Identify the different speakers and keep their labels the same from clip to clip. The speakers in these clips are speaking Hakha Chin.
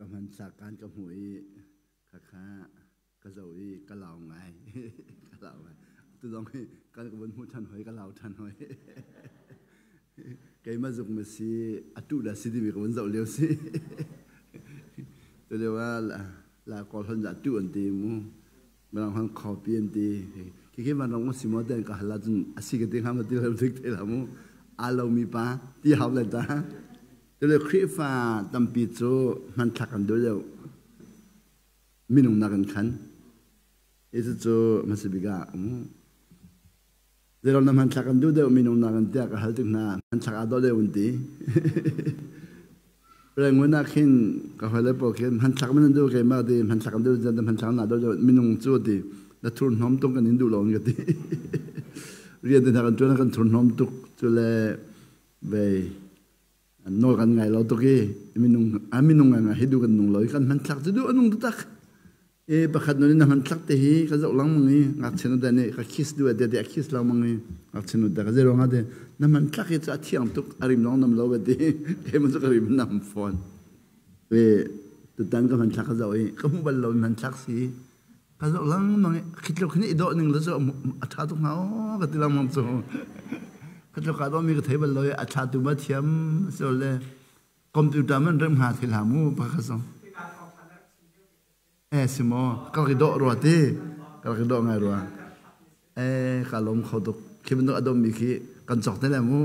Speaker 1: hmanthlak kan ka hmuh i khakha ka zoh i ka lau ngai. Ka lau ngai. Tu zong hi kan ka vun hmuh ṭhan hoi, ka lau ṭhan hoi. Keimah zuk ma si, atu dah si timi ka vun zoh lio si. Tu lio ah la kawl hon za tu an ti mu. Mirang hon copy an ti. Khi khi van rong si mo ten ka hal ahcun a si ka ti hnga ma ti lo dik te la mu. Aa lomi pa ti hau le ta. Tule Khrihfa tampi cu hmanthlak an duh deuh. Minung nak in khan. Hi cu hmasa bik ah zeiruang na hmanthlak an duh deuh minung nak in tiah ka hal tik hna hmanthlak aa dawh deuh an ti. Rangoon ah khin ka hawile pawl khin hmanthlak man an duh keimah ti hmanthlak an duh hmanthlak na dawh deuh minung cu ti na thurhnawm tuk kan in duh lo an ka ti. Rian te hna kan ṭuan kan thurhnawm tuk cu le vei nawl kan ngai lo tuk i minung a minung ngai hi duh kan nung lo i kan hmanthlak cu duh a nung taktak. E pakhat nun in na hmanthlak te hi ka zoh lengmang i ngakchia nu te nih ka kiss duh te a kiss lengmang i ngakchia nu te ka zei ruangah te na hmanthlak hi cu a thiang tuk a rim lawng nam lo ka ti keimah cu ka rim nam fawn. E tutan ka hmanthlak ka zoh i ka hmuh bal lo hmanthlak si ka zoh lengmang i khitluk hin i dawh ning le cu a ṭha tuk hnga aw ka ti lengmang cu khitluk aa dawhmi ka thei bal lo i a ṭha tu ma thiam si le computer man rem hnga thei hlah mu pakhat zong. Eh si maw ka rak i dawh rua ti ka rak i dawh ngai rua. Eh ka lawm kho tuk khi bantuk a dawmmi khi kan cawk te lai mu.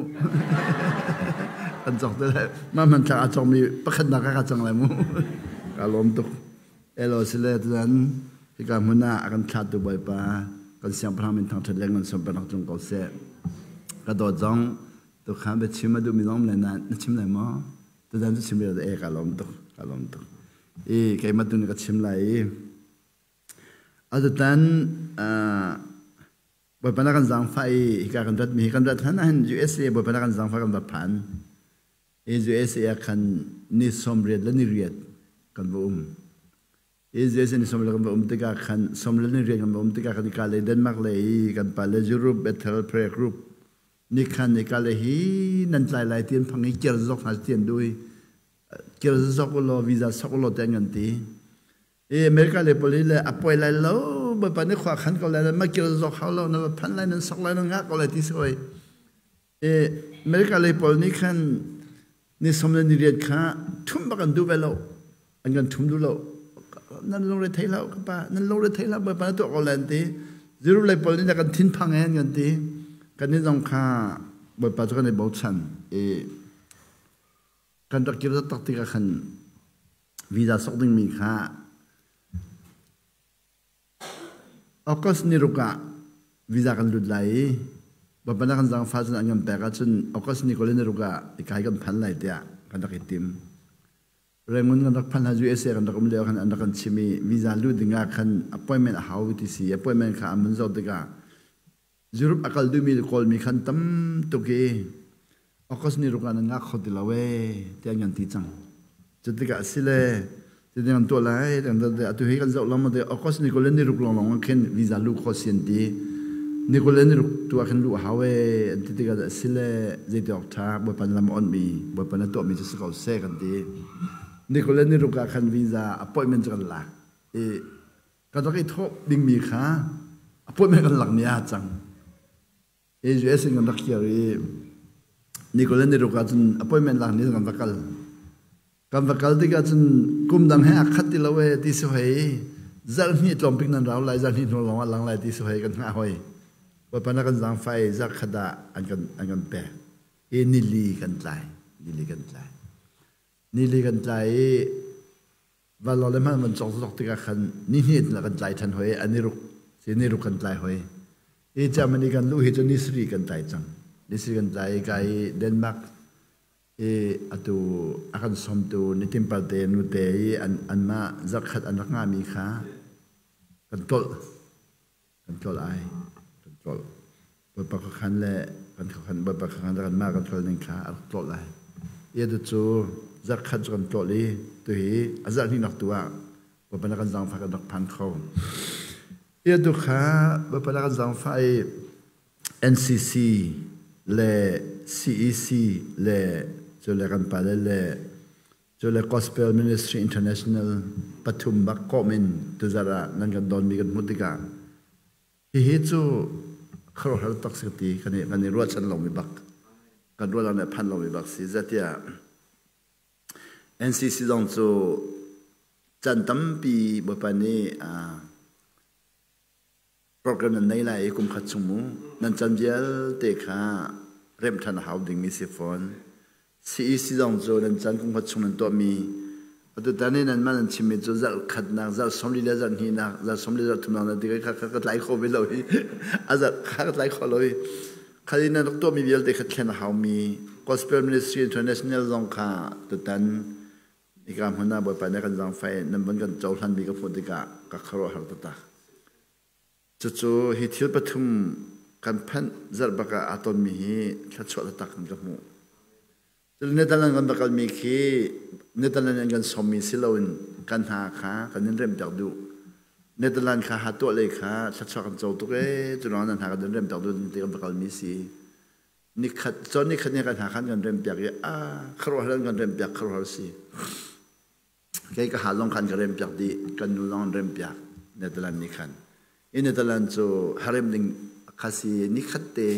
Speaker 1: Kan cawk te lai mah hmanthlak a cawkmi pakhatnak ah ka cang lai mu. Ka lawm tuk. Elo sile tutan hika hmun ah a kan thlahtu Bawipa kan siangpahrang min thangṭhat le ngan sunparnak tlung ko seh. Ka dawt zong tukha biachim a duhmi zong le na na chim lai maw? Tutan cu chim e ka lawm tuk ka lawm tuk. I keimah tu nih ka chim lai i atutan Bawipa na kan zaangfah i hika kan ratmi hi kan rat hlan ahhin USA Bawipa na kan zaangfah kan va phan. I USA ah khan ni 88 le ni riat kan va um. I USA ni 80 kan va um tikah khan 80 le ni riat kan va um tikah khan hika lei Denmark lei i kan pa le Europe Bethel Prayer Group nih khan hika lei hi nan tlai lai ti an phang i kir zok hna ti an duh i kir zok ulaw visa sok ulaw ti an kan ti. I America le poli le a poi lai lo Bawipa nih khua khan ko lai ma kir zok hau lo na va phan lai nan sok lai nan ngah ko lai ti si hoi. I America le pawl nih khan ni som le ni riat kha thum bak an duh ve lo an kan thum duh lo nan lungre thei hlah ka pa nan lungre thei hlah Bawipa na tuah ko lai an ti. Ziru le pawl nih kan thin phang en kan ti. Kan ni zong kha Bawipa cu kan i bochan i kan rak kir taktak tikah khan Visa sok dingmi kha August ni ruk ah visa kan lut lai i Bawipa na kan zaangfah cun an kan pek ahcun August ni 26 ah ikai kan phan lai tiah kan rak i tim. Rangoon kan rak phan hna USA kan rak um lio khan an rak kan chim i visa lut ding ah khan appointment a hau ti si appointment kha an mun zoh tikah Europe a kal duhmi le Kawlmi khan tam tuk i August ni ruk ah nan ngak kho ti lo ee tiah an kan ti cang. Cu tikah sile cutin kan tuah lai atu hi kan zoh lengmang te August ni 26 lawnglawng ah khin visa luh khawh si an ti. Ni 26 tu ah khin luh a hau ee an ti tikah sile zeiti awk ṭha Bawipa na lam a onhmi Bawipa na tuahmi cu si ko seh kan ti. Ni 26 ah khan visa appointment cu kan lak i Ka rak i thawh dingmi kha appointment kan lakmi ah cang. US in kan rak kir i Nicola ni ruk ahcun appointment lak ni kan va kal. Kan va kal tikah cun kum dang he a khat ti lo e ti si hoi. Zarh hnih tlawmpik nan rau lai, zarh hnih hnu lawng ah lang lai ti si hoi kan hngah hoi. Bawipa na kan zaangfah i zarh khat ah an kan an kan pek. I nili kan tlai. Nili kan tlai. Nili kan tlai i Vanlawng le hman van cawk zok tikah khan ni hnih in kan tlai ṭhan hoi an i ruk si ni ruk kan tlai hoi i Germany kan luh hi cu ni sarih kan tlai cang ni sarih kan tlai i ka i Denmark i atu a kan sawmtu nitin palte nute i an anmah zarkhat an rak ngahmi kha kan tlolh Kan tlolh ai. Kan tlolh. Bawipa khuakhan le kan khuakhan Bawipa khuakhan le kanmah kan tlol ning kha a rak tlolh ai. I atu cu zarhkhat cu kan tlolh i tuhi a zarh hnihnak tu ah Bawipa na kan zaangfah kan rak phan kho. I atu kha Bawipa na kan zaangfah i NCC le CEC le cu le kan pale le Cu le Gospel Ministry International pathum bak kawm in tuzarh ah nan kan donmi kan hmuh tikah hihi cu khuaruahhar tak si ti kan i kan i ruahchan lomi bak kan ruahnak nih a phan lomi bak si zatiah NCC zong cu chan tampi Bawipa nih program nan nei lai i kum khat chung mu nan can vialte kha remh ṭhan a hau dingmi si fawn. CEC zong cu nan can kum khat chung nan tuahmi atutan i nanmah nan chimmi cu zarh khatnak, zarh 40 le zarh hnihnak, zarh 40 zarh thumnak nan ti kha ka tlai kho ve lo hi a zarh kha ka tlai kho lo hi khal i nan rak tuahmi vialte kha thlen a haumi Gospel Ministry International zong kha tutan hika hmun ah Bawipa nih kan zaangfah nan van kan cohlanmi ka hmuh tikah ka khuaruahhar taktak. Cucu hi thil pathum kan phanh zarh bak ah aa tonmi hi thluachuah taktak in ka hmuh. Cun Netherlands kan va kalmi khi Netherlands in kan sawmmi si loin kan hna kha kan in remhpiak duh. Netherlands kha ha tuah lei kha thluachuah kan co tuk ee cu ruangah nan hna kan in remhpiak duh ti kan va kalmi si. Nikhat cun nikhat ni kan hna khan kan rempiak i a khuaruahhar kan rempiak khuaruahhar si. Kei ka ha zong khan ka rempiak dih kan nu zong an rempiak Netherlands nih khan. I Netherlands cu harem ding kha si nikhat te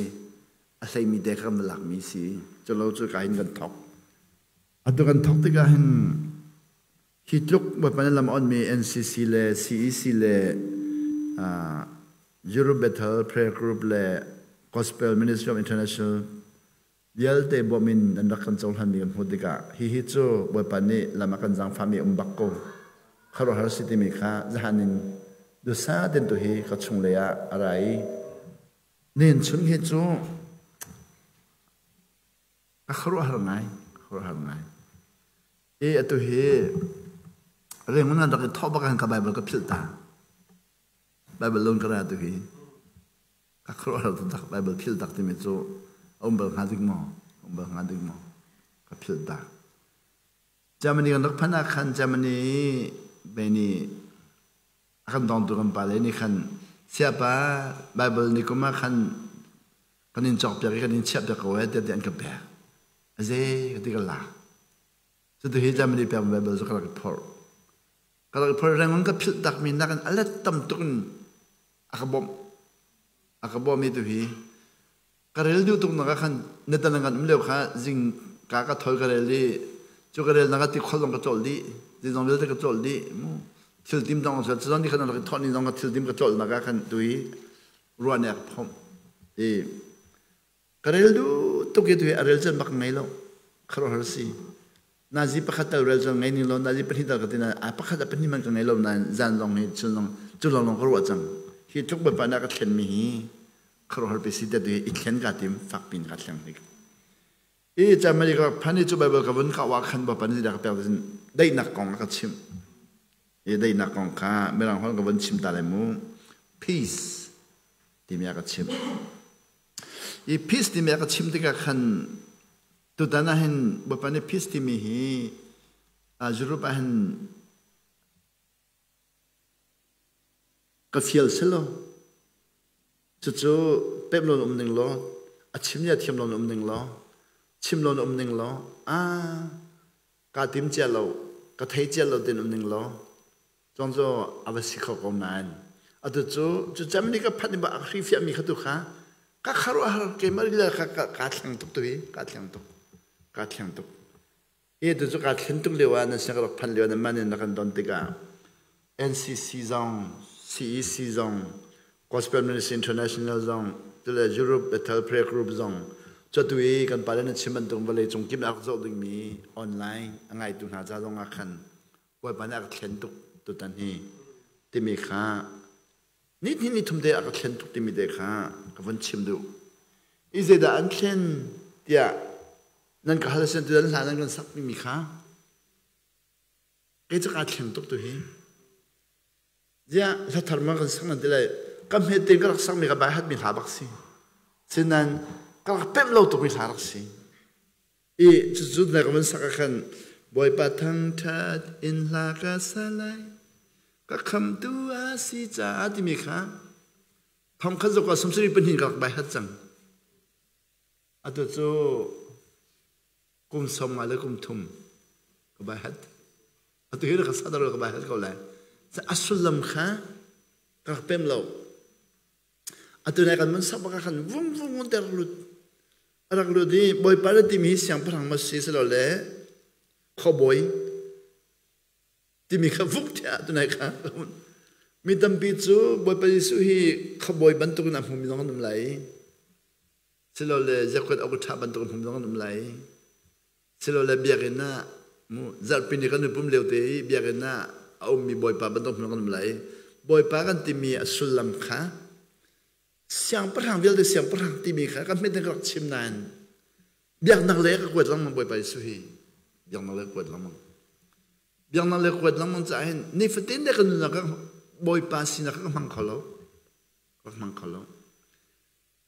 Speaker 1: a hleimi te kha kan va lakmi si. Culo cu ka hin kan thok. Atu kan thok tikah hin Hi tluk Bawipa nih lam a onmi NCC le CEC le Europe Bethel Prayer Group le Gospel Ministry of International vialte bawm in an rak kan cohlanmi kan hmuh tikah hihi cu Bawipa nih lam a kan zaangfahmi um bak ko. Khuaruahhar si timi kha zahan in dusa ten tu hi ka chunglei ah a ra i nen chung hi cu a khuaruahhar ngai, khuaruahhar ngai. I atu hi Raymond an rak i thawh bak ah ka Bible ka philh ta. Bible lon ka ra tu hi. Ka khuaruahhar taktak Bible philh tak timi cu a um bal hnga dik maw? Um bal hnga dik maw? Ka philh ta. Germany kan rak phanh ah khan Germany beni a kan dongtu kan pale nih khan siapa Bible ni kum ah khan kan in cawkpiak i kan in chiahpiak ko eh tiah an ka pek. Aze ka ti ka lak. Cutu hi Germany pek Bible cu ka rak i phorh. Ka rak i phorh reng ka philh takmi nakin a let tam tuk in a ka bawmh. A ka bawmh i tu hi ka rel duh tuk nak ah khan Netherlands kan um lio kha zing ka ka thol ka rel i cu ka rel nak ah ti khol zong ka cawlh dih zing vialte ka cawlh dih mu thil tim zong cu zong ni khan rak i thawh ni zong ka thil tim ka cawlh nak ah khan tu hi ruah nih a ka phomh i Ka rel duh tuk i tu hi a rel caan bak ngei lo. Khuaruahhar si. Nazi pakhat tal rel caan ngei ning lo, nazi pahnih tal ka ti nain a pakhat a pahnih man ka ngei lo nain zan zong hi chun zong cu lawng lawng ka ruah cang. Hi tluk Bawipa nih a ka thlenmi hi khuaruahhar pe si te tu hi i thlen kaa tim fak pin kaa thleng hnik. I Germany ka phan i cu Bible ka vun ka wa khan Bawipa nih zeidah ka pek tin daihnak kong a ka chimh. I daihnak kong kha mirang holh ka vun chim ta lai mu. Peace timi a ka chimh. I peace timi a ka chim tikah khan tutan ah hin Bawipa nih peace timi hi Europe ah hin ka fial si lo. Cucu pem lo um ning law, a chim nia thiam lo um ning law, chim lo um ning law, ah kaa tim cia lo, ka thei cia lo tin um ning law, Cong cu a va si kho ko nain atu cu cu Germany ka phanh i a hrifiahmi kha tu kha ka kharuahhar keimah lila kha kaa thleng tuk tu hi kaa thleng tuk kaa thleng tuk hi tu cu kaa thlen tuk lio ah nan sin ka rak phanh lio nan man in na kan don tikah NCC zong CEC zong Gospel Ministry International zong tule Europe Bethel Prayer Group zong cu i kan pale nan chim bantuk vawlei cung kim a rak zoh dingmi online a ngaitu hna ca zong ah khan Bawipa nih a ka thlen tuk tutan hi timi kha ni hnih ni thum te a ka thlen tuk timi te kha ka vun chim duh. I zeidah an thlen tiah nan ka hal sin tutan hla nan kan sak mi kha kei cu kaa thleng tuk tu hi. Ziah hla thar ma kan sak nan ti lai ka hmet tein ka rak sak mi ka bai hat mi hla bak si. Sinain ka rak pemh lo tuk mi hla rak si. I cucu na ka van sak ah khan Bawipa thangṭhat in hla ka sa lai ka khamtu a si caah timi kha thong khat zok ah 72 ka rak bai hat cang. Atu cu kum 53. Ka bai hat. Atu hi ka sa ka bai hat ko lai. A sullam kha ka rak pem lo. Atu nai kan mun sak bak khan vung vung te rak lut. A rak lut i Bawipa na timi hi siangpahrang ma si silole khuabawi timi kha vuk tiah tunai kha mi tampi cu Bawipa Jesuh hi khuabawi bantukin a hmumi zong an um lai. Silole ziakkuat awk ṭha bantukin hmumi zong an um lai. Silole biakinn ah mu zarhpi ni kan i pum lio te i biakinn ah a ummi Bawipa bantuk hmun kan um lai. Bawipa kan timi a sullam kha siangpahrang vialte siangpahrang timi kha kan hmet in ka rak chim nain biaknak le ka kuat lengmang Bawipa Jesuh hi biaknak le ka kuat lengmang. Biaknak le kuat lengmang caah hin nifatin te kan nunnak ah Bawipa sinak ka hmang kho lo. Ka hmang kho lo.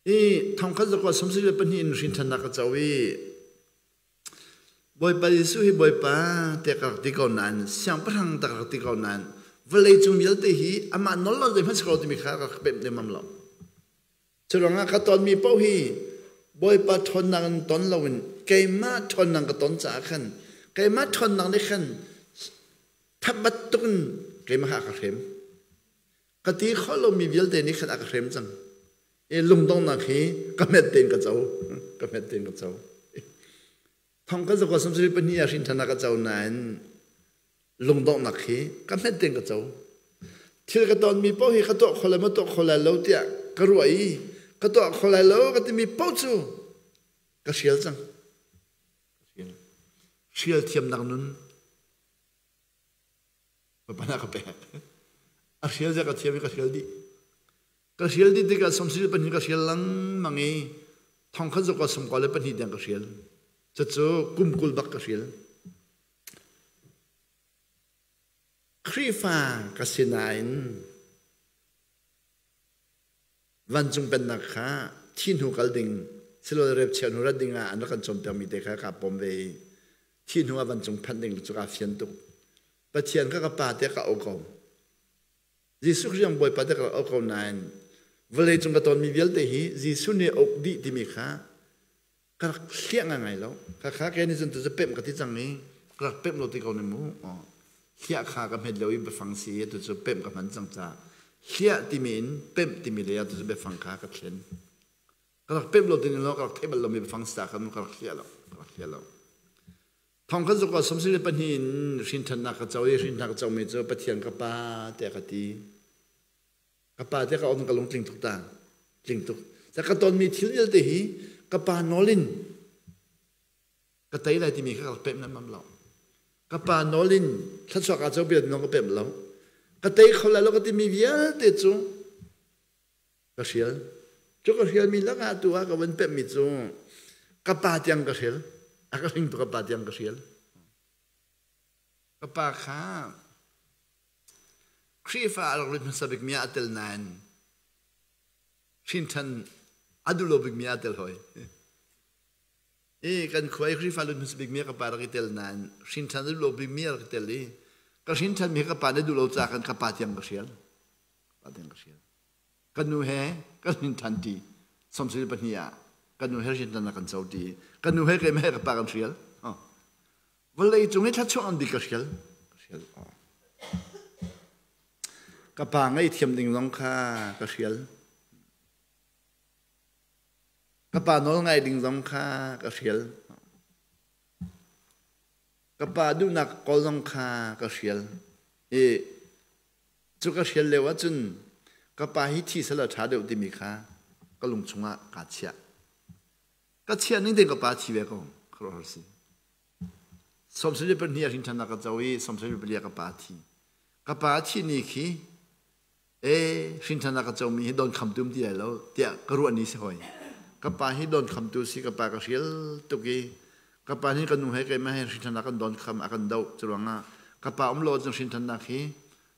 Speaker 1: I thongkhat zakua sawmsarih le pahnih in hrinṭhannak ka co i Bawipa Jesuh hi Bawipa tiah ka rak ti ko nain siangpahrang tak rak ti ko nain vawlei cung vialte hi amah nawl lo zeihmanh si ko timi kha ka rak pemh lemmam lo. Curuangah ka tonmi paoh hi Bawipa ṭhawnnak in ton loin keimah ṭhawnnak ka ton caah khan keimah ṭhawnnak nih khan thabat tuk in keimah kha a ka hrem. Ka ti kho lomi vialte nih khan a ka hrem cang. I lungdonghnak hi ka hmet tein ka co. Ka hmet tein ka co. Thong ka zakwa samsari pahnih ah hrin ṭhan ah ka co nain lungdonghnak hi ka hmet tein ka co. Thil ka tonmi paoh hi ka tuah kho lai maw tuah kho lai lo tiah ka ruah i ka tuah kho lai lo ka timi paoh cu ka hrial cang. Hrial thiamnak nun Bawipa ka pek. A hrial zia ka thiam i ka hrial dih. Ka hrial dih tikah samsiri pahnih ka hrial lengmang i thongkhat zakua sawmkua le pahnih tiang ka hrial. Cucu kum 20 bak ka hrial. Khrihfa ka si nain vancung pennak kha thi hnu kal ding silole repchia hnu rat ding ah an rak kan cawnpiakmi te kha kaa pom ve i thi hnu ah vancung phanh ding cu kaa fian tuk. Pathian kha ka pa tiah ka auh ko. Jesuh Khrih ang Bawipa tiah ka auh ko nain vawlei cung ka tonmi vialte hi Jesuh nih a uk dih timi kha ka rak hliah ngai lo. Kha kha ke nih cun tu cu pemh ka ti cang i ka rak pemh lo ti ko ne mu. Hliah kha ka hmet lo i biafang si i tu cu pemh ka hman cang caah hliah timi in pemh timi lei ah tu cu biafang kha ka thlen. Ka rak pemh lo ti lo ka rak theih bal lomi biafang si ta khan ka rak hliah lo. Ka rak hliah lo. Thong kan zuk ah 72 in hrinṭhannak ka co i hrinṭhannak ka comi cu Pathian ka pa tiah ka ti. Ka pa tiah ka on ka lung tling tuk ta. Tling tuk. Ca ka tonmi thil vialte hi ka pa nawl in ka tei lai timi kha ka rak pemh lengmang lo. Ka pa nawl in thluachuah kaa co bia ka pemh lo. Ka tei kho lai lo ka timi vialte cu ka hrial. Cu ka hrialmi lakah tu ah ka van pemhmi cu ka pa tiang ka hrial. A ka hringtu ka pa tiang ka hrial. Ka pa kha Khrihfa a rak lut hmasa bikmi ah a tel nain hrinṭhan a duh lo bikmi ah a tel hoi. I kan khua i Khrihfa lut hmasa bikmi ah ka pa rak i tel nain hrinṭhan a duh lo bikmi a rak i tel i ka hrinṭhanmi ka pa nih duh lo caah khan ka pa tiang ka hrial. Pa tiang ka hrial. Ka nu he kan hrinṭhan ṭi. 72 ah ka nu he hrinṭhan kan co ṭi. Ka nu he keimah he ka pa kan hrial. Vawlei cung i thluachuah an bik ka hrial. Ka hrial. Ka pa ngaihthiam ding zong kha ka hrial. Ka pa nawl ngai ding zong kha ka hrial. Ka pa duhnak kawl zong kha ka hrial. I Cu ka hrial lio ahcun ka pa hi thi sal a ṭha deuh timi kha ka lung chungah kaa chiah. Ka chiah ning tein ka pa thi ve ko. Khuaruahhar si. 72 a hrin ṭhannak ka co i 74 ka pa thi. Ka pa a thih ni khi e hrin ṭhannak ka comi hi don khamtu um ti lai lo tiah ka ruah ni si hoi. Ka pa hi don khamtu si ka pa ka hrial tuk i ka pa nih ka nu he keimah he hrin ṭhannak kan don kham a kan doh cu ruangah ka pa um lo ahcun hrin ṭhannak hi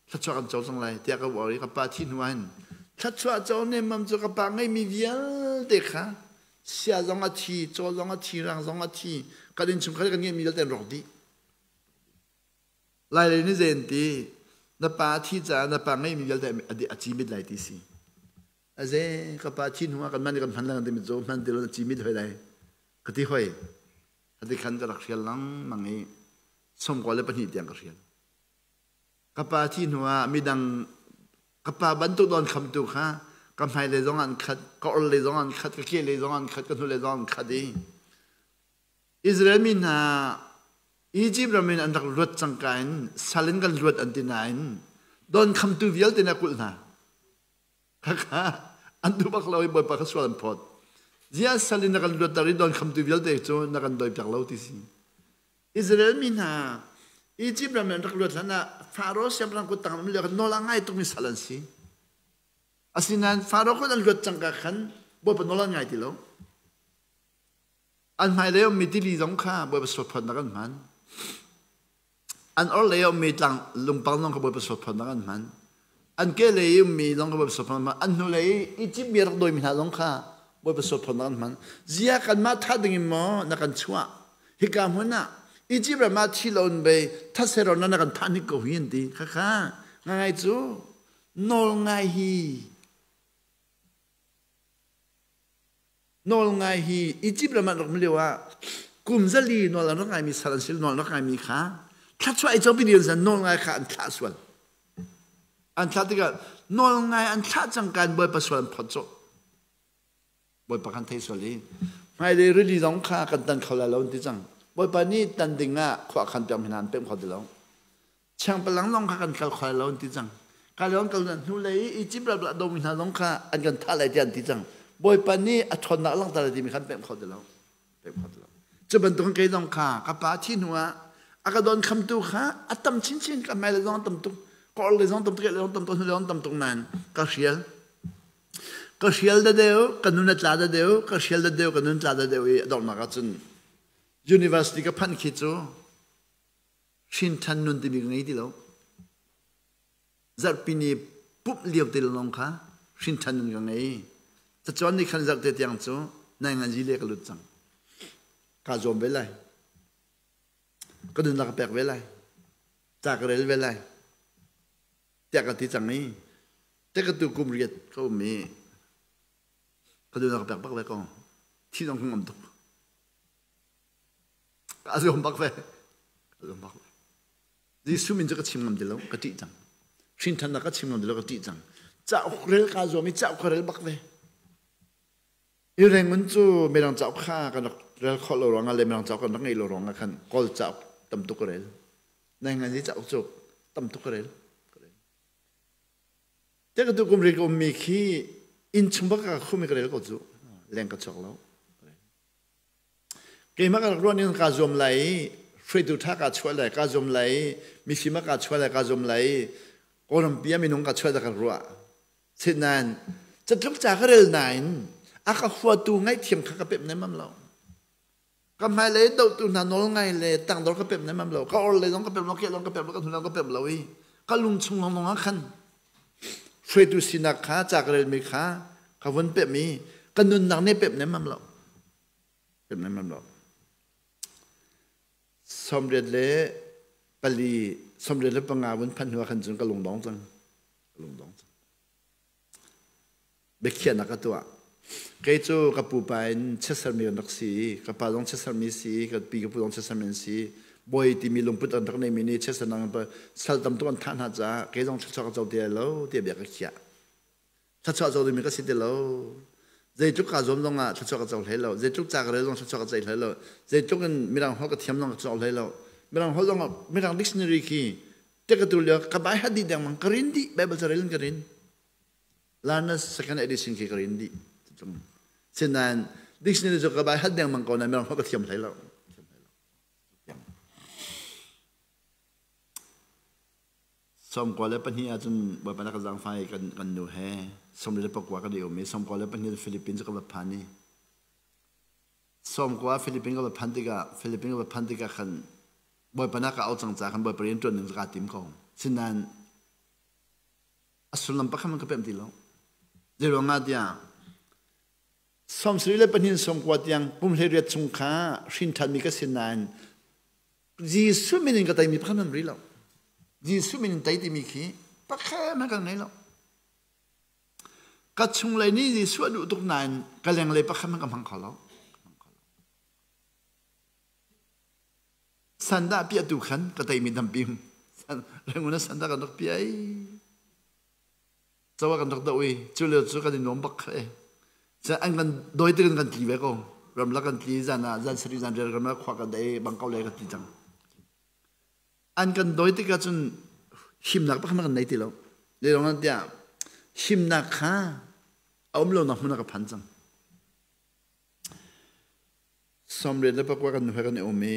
Speaker 1: thluachuah kan co cang lai tiah ka uar i ka pa thih hnu ah hin thluachuah co nemmam cu ka pa ngeimi vialte kha sia zong a thi caw zong a thi rang zong a thi kan innchungkhar kan ngeihmi vialte an rawk dih lai lei ni zen ti na pa thi caah na pa ngeihmi vialte a ci mit lai ti si aze ka pa thi hnu ah kan man kan hman lang timi cu hman ti lo na ci mit hoi lai ka ti hoi ati khan ka rak hrial lengmang i. 22 tiang ka hrial. Ka pa thi hnuah midang ka pa bantuk don khamtu kha ka hmailei zong an khat, ka orhlei zong an khat, ka kehlei zong an khat, ka hnulei zong an khat i Israel mi hna Egypt ram in an rak luat cangka in sal in kan luat an ti nain don khamtu vialte na kulh hna. Khakha an duh bak lo i Bawipa kha sual an phawt. Ziah sal in na kan luatter i don khamtu vialte cu na kan doipiak lo ti si. Israel mi hna Egypt ram in an rak luat hlan ah Faro siangpahrang kut tang um lio khan nawl a ngai tukmi sal an si. Asinain Faro kut an luat cangka khan Bawipa nawl an ngai ti lo. An hmailei ummi tili zong kha Bawipa sualphawtnak an hman. An orhlei a ummi tlang lungpang zong kha Bawipa sualphawtnak an hman. An kehlei i ummi zong kha Bawipa sualphawtnak an hman. An hnulei i Egypt mi a rak dawimi hna zong kha Bawipa sualphawtnak an hman. Zia kanmah thah dingin maw na kan chuah? Hika hmun ah Egypt ram ah thi loin bei thatseron na kan thah hnik ko hi an ti. Khakha ngai cu nawl ngai hi Nawl ngai hi Egypt ram an rak um lio ah kum zali nawl an rak ngaimi sal an si nawl an rak ngaimi kha thluachuah i copi ding zan nawl ngai kha an thlah sual. An thlah tikah nawl ngai an thlah cangka in Bawipa sual an phawt cawh. Bawipa kan thei sual i hmailei rili zong kha kan tan kho lai lo an ti cang. Bawipa nih tan ding ah khua khan piak mi hna an pemh kho ti lo. Changpalang zong kha kan kal kho lo an ti cang. Ka leon kal hnu lei i Egypt ram a domi hna zong kha an kan thah lai tiah an ti cang. Bawipa nih a ṭhawnnak langhter lai timi khan pemh kho ti lo. Pemh kho ti lo. Cu bantukin kei zong kha ka pa thi hnu ah a ka don khamtu kha a tam chinchin ka hmai le zong a tam tuk ka or le zong tam tuk le zong tam tuk hnu le zong tam tuk nain ka hrial ka hrial da deu ka nun a tla da deu ka hrial da deu ka nun tla da deu i a donghnak ah cun university ka phanh khi cu Hrinṭhan nun timi ka ngei ti lo. Zarhpi ni pumh lio te lawng kha hrinṭhan nun ka ngei. Cacawn ni khan zarhte tiang cu nai nganzi le ka lut cang. Kaa zuam ve lai. Ka nunnak ka pek ve lai. Ca ka rel ve lai. Tiah ka ti cang i te ka tu kum riat ka um i ka nunnak ka pek bak ve ko. Thi zong ka ngam tuk. Ka zuam bak ve. Ka zuam bak ve. Jesuh min cu ka chim ngam ti lo, ka ṭih cang. Hrinṭhannak ka chim ngam ti lo, ka ṭih cang. Cauk rel kaa zuam i cauk ka rel bak ve. I Rangoon cu mirang cauk kha kan rak rel khawh lo ruangah le mirang cauk kan rak ngeih lo ruangah khan Kawl cauk tam tuk ka rel. Nai ngan i cauk cu tam tuk ka rel. Te ka tu kum ri ka ummi khi inn chung bak ka khumi ka rel ko cu. Leng ka chuak lo. Keimah ka rak ruah ning kaa zuam lai i hruaitu ṭha kaa chuah lai kaa zuam lai i mifim ah kaa chuah lai kaa zuam lai i Kawlrampi ah minung kaa chuah dah ka ruah. Sinain catluk ca ka rel nain a ka huatu ngaihthiam kha ka pemh nemmam lo. Ka hmailei dohtu hna nawl ngai le tangdor ka pemh nemmam lo. Ka or lei zong ka pemh lo, ke zong ka pemh lo, ka hnu zong ka pemh lo i ka lung chung lawng ah khan hruaitu sinak kha ca ka relmi kha ka vun pemh i ka nunnak nih pemh nemmam lo. 84, 85 vun phanh hnu ah khan cun ka lungdong cang. Ka lungdong cang. Biakhiahnak ka tuah. Kei cu ka pupa in chiatsermi kan rak si i ka pa zong chiatsermi si i ka pi ka pu zong chiatsermi an si. Bawi timi lungput an rak neimi nih chiatsernak sal tam tuk an thah hna caah kei zong thluachuah ka co ti lai lo tiah bia ka khiah. Thluachuah co dingmi ka si ti lo. Zeitluk kaa zuam zong ah thluachuah ka co hlei lo. Zeitluk ca ka rel zong thluachuah ka ceih hlei lo. Zeitluk in mirang holh ka thiam zong ka co hlei lo. Mirang holh zong ah mirang dictionary khi te ka tu lio ka bai hat dih dengmang ka rin dih Bible ca rel in ka rin. Learner's second edition khi ka rin dih. Sinain dictionary cu ka bai hat dengmang ko nain mirang holh ka thiam hlei lo. 92 ahcun Bawipa na ka zaangfah i kan, kan nu he 29 kan i um i 92 Philippines cu ka va phan i 90 Philippines ka va phan tikah Philippines ka va phan tikah khan Bawipa na ka auh cang caah khan Bawipa rian ṭuan ding cu kaa tim ko. Sinain a sullam pakhat hmanh ka pemh ti lo. Zeiruang ah tiah 72 90 tiang kum 18 chung kha hrin ṭhanmi ka si nain Jesuh min in ka teimi pakhat hmanh rih lo. Jesuh min in tei timi khi pakhat hmanh kan ngei lo. Ka chunglei nih Jesuh a duh tuk nain ka lenglei pakhat hmanh ka hmang kho lo. Sandah piahtu khan ka teimi tampi Rangoon ah sandah kan rak piah i cawa kan rak doh i cu lio cu kan i nuam bak kha e. An kan dawi tik in kan tli ve ko. Ramlak kan tli zan ah zan sarih zan rial ramlak khua kan dei bang ko le kan tli cang. An kan dawi tik ahcun himnak pakhat kan nei ti lo. Le dong tiah himnak kha a um lonak hmun ah ka phan cang. 34 kan nuhmei kan i um i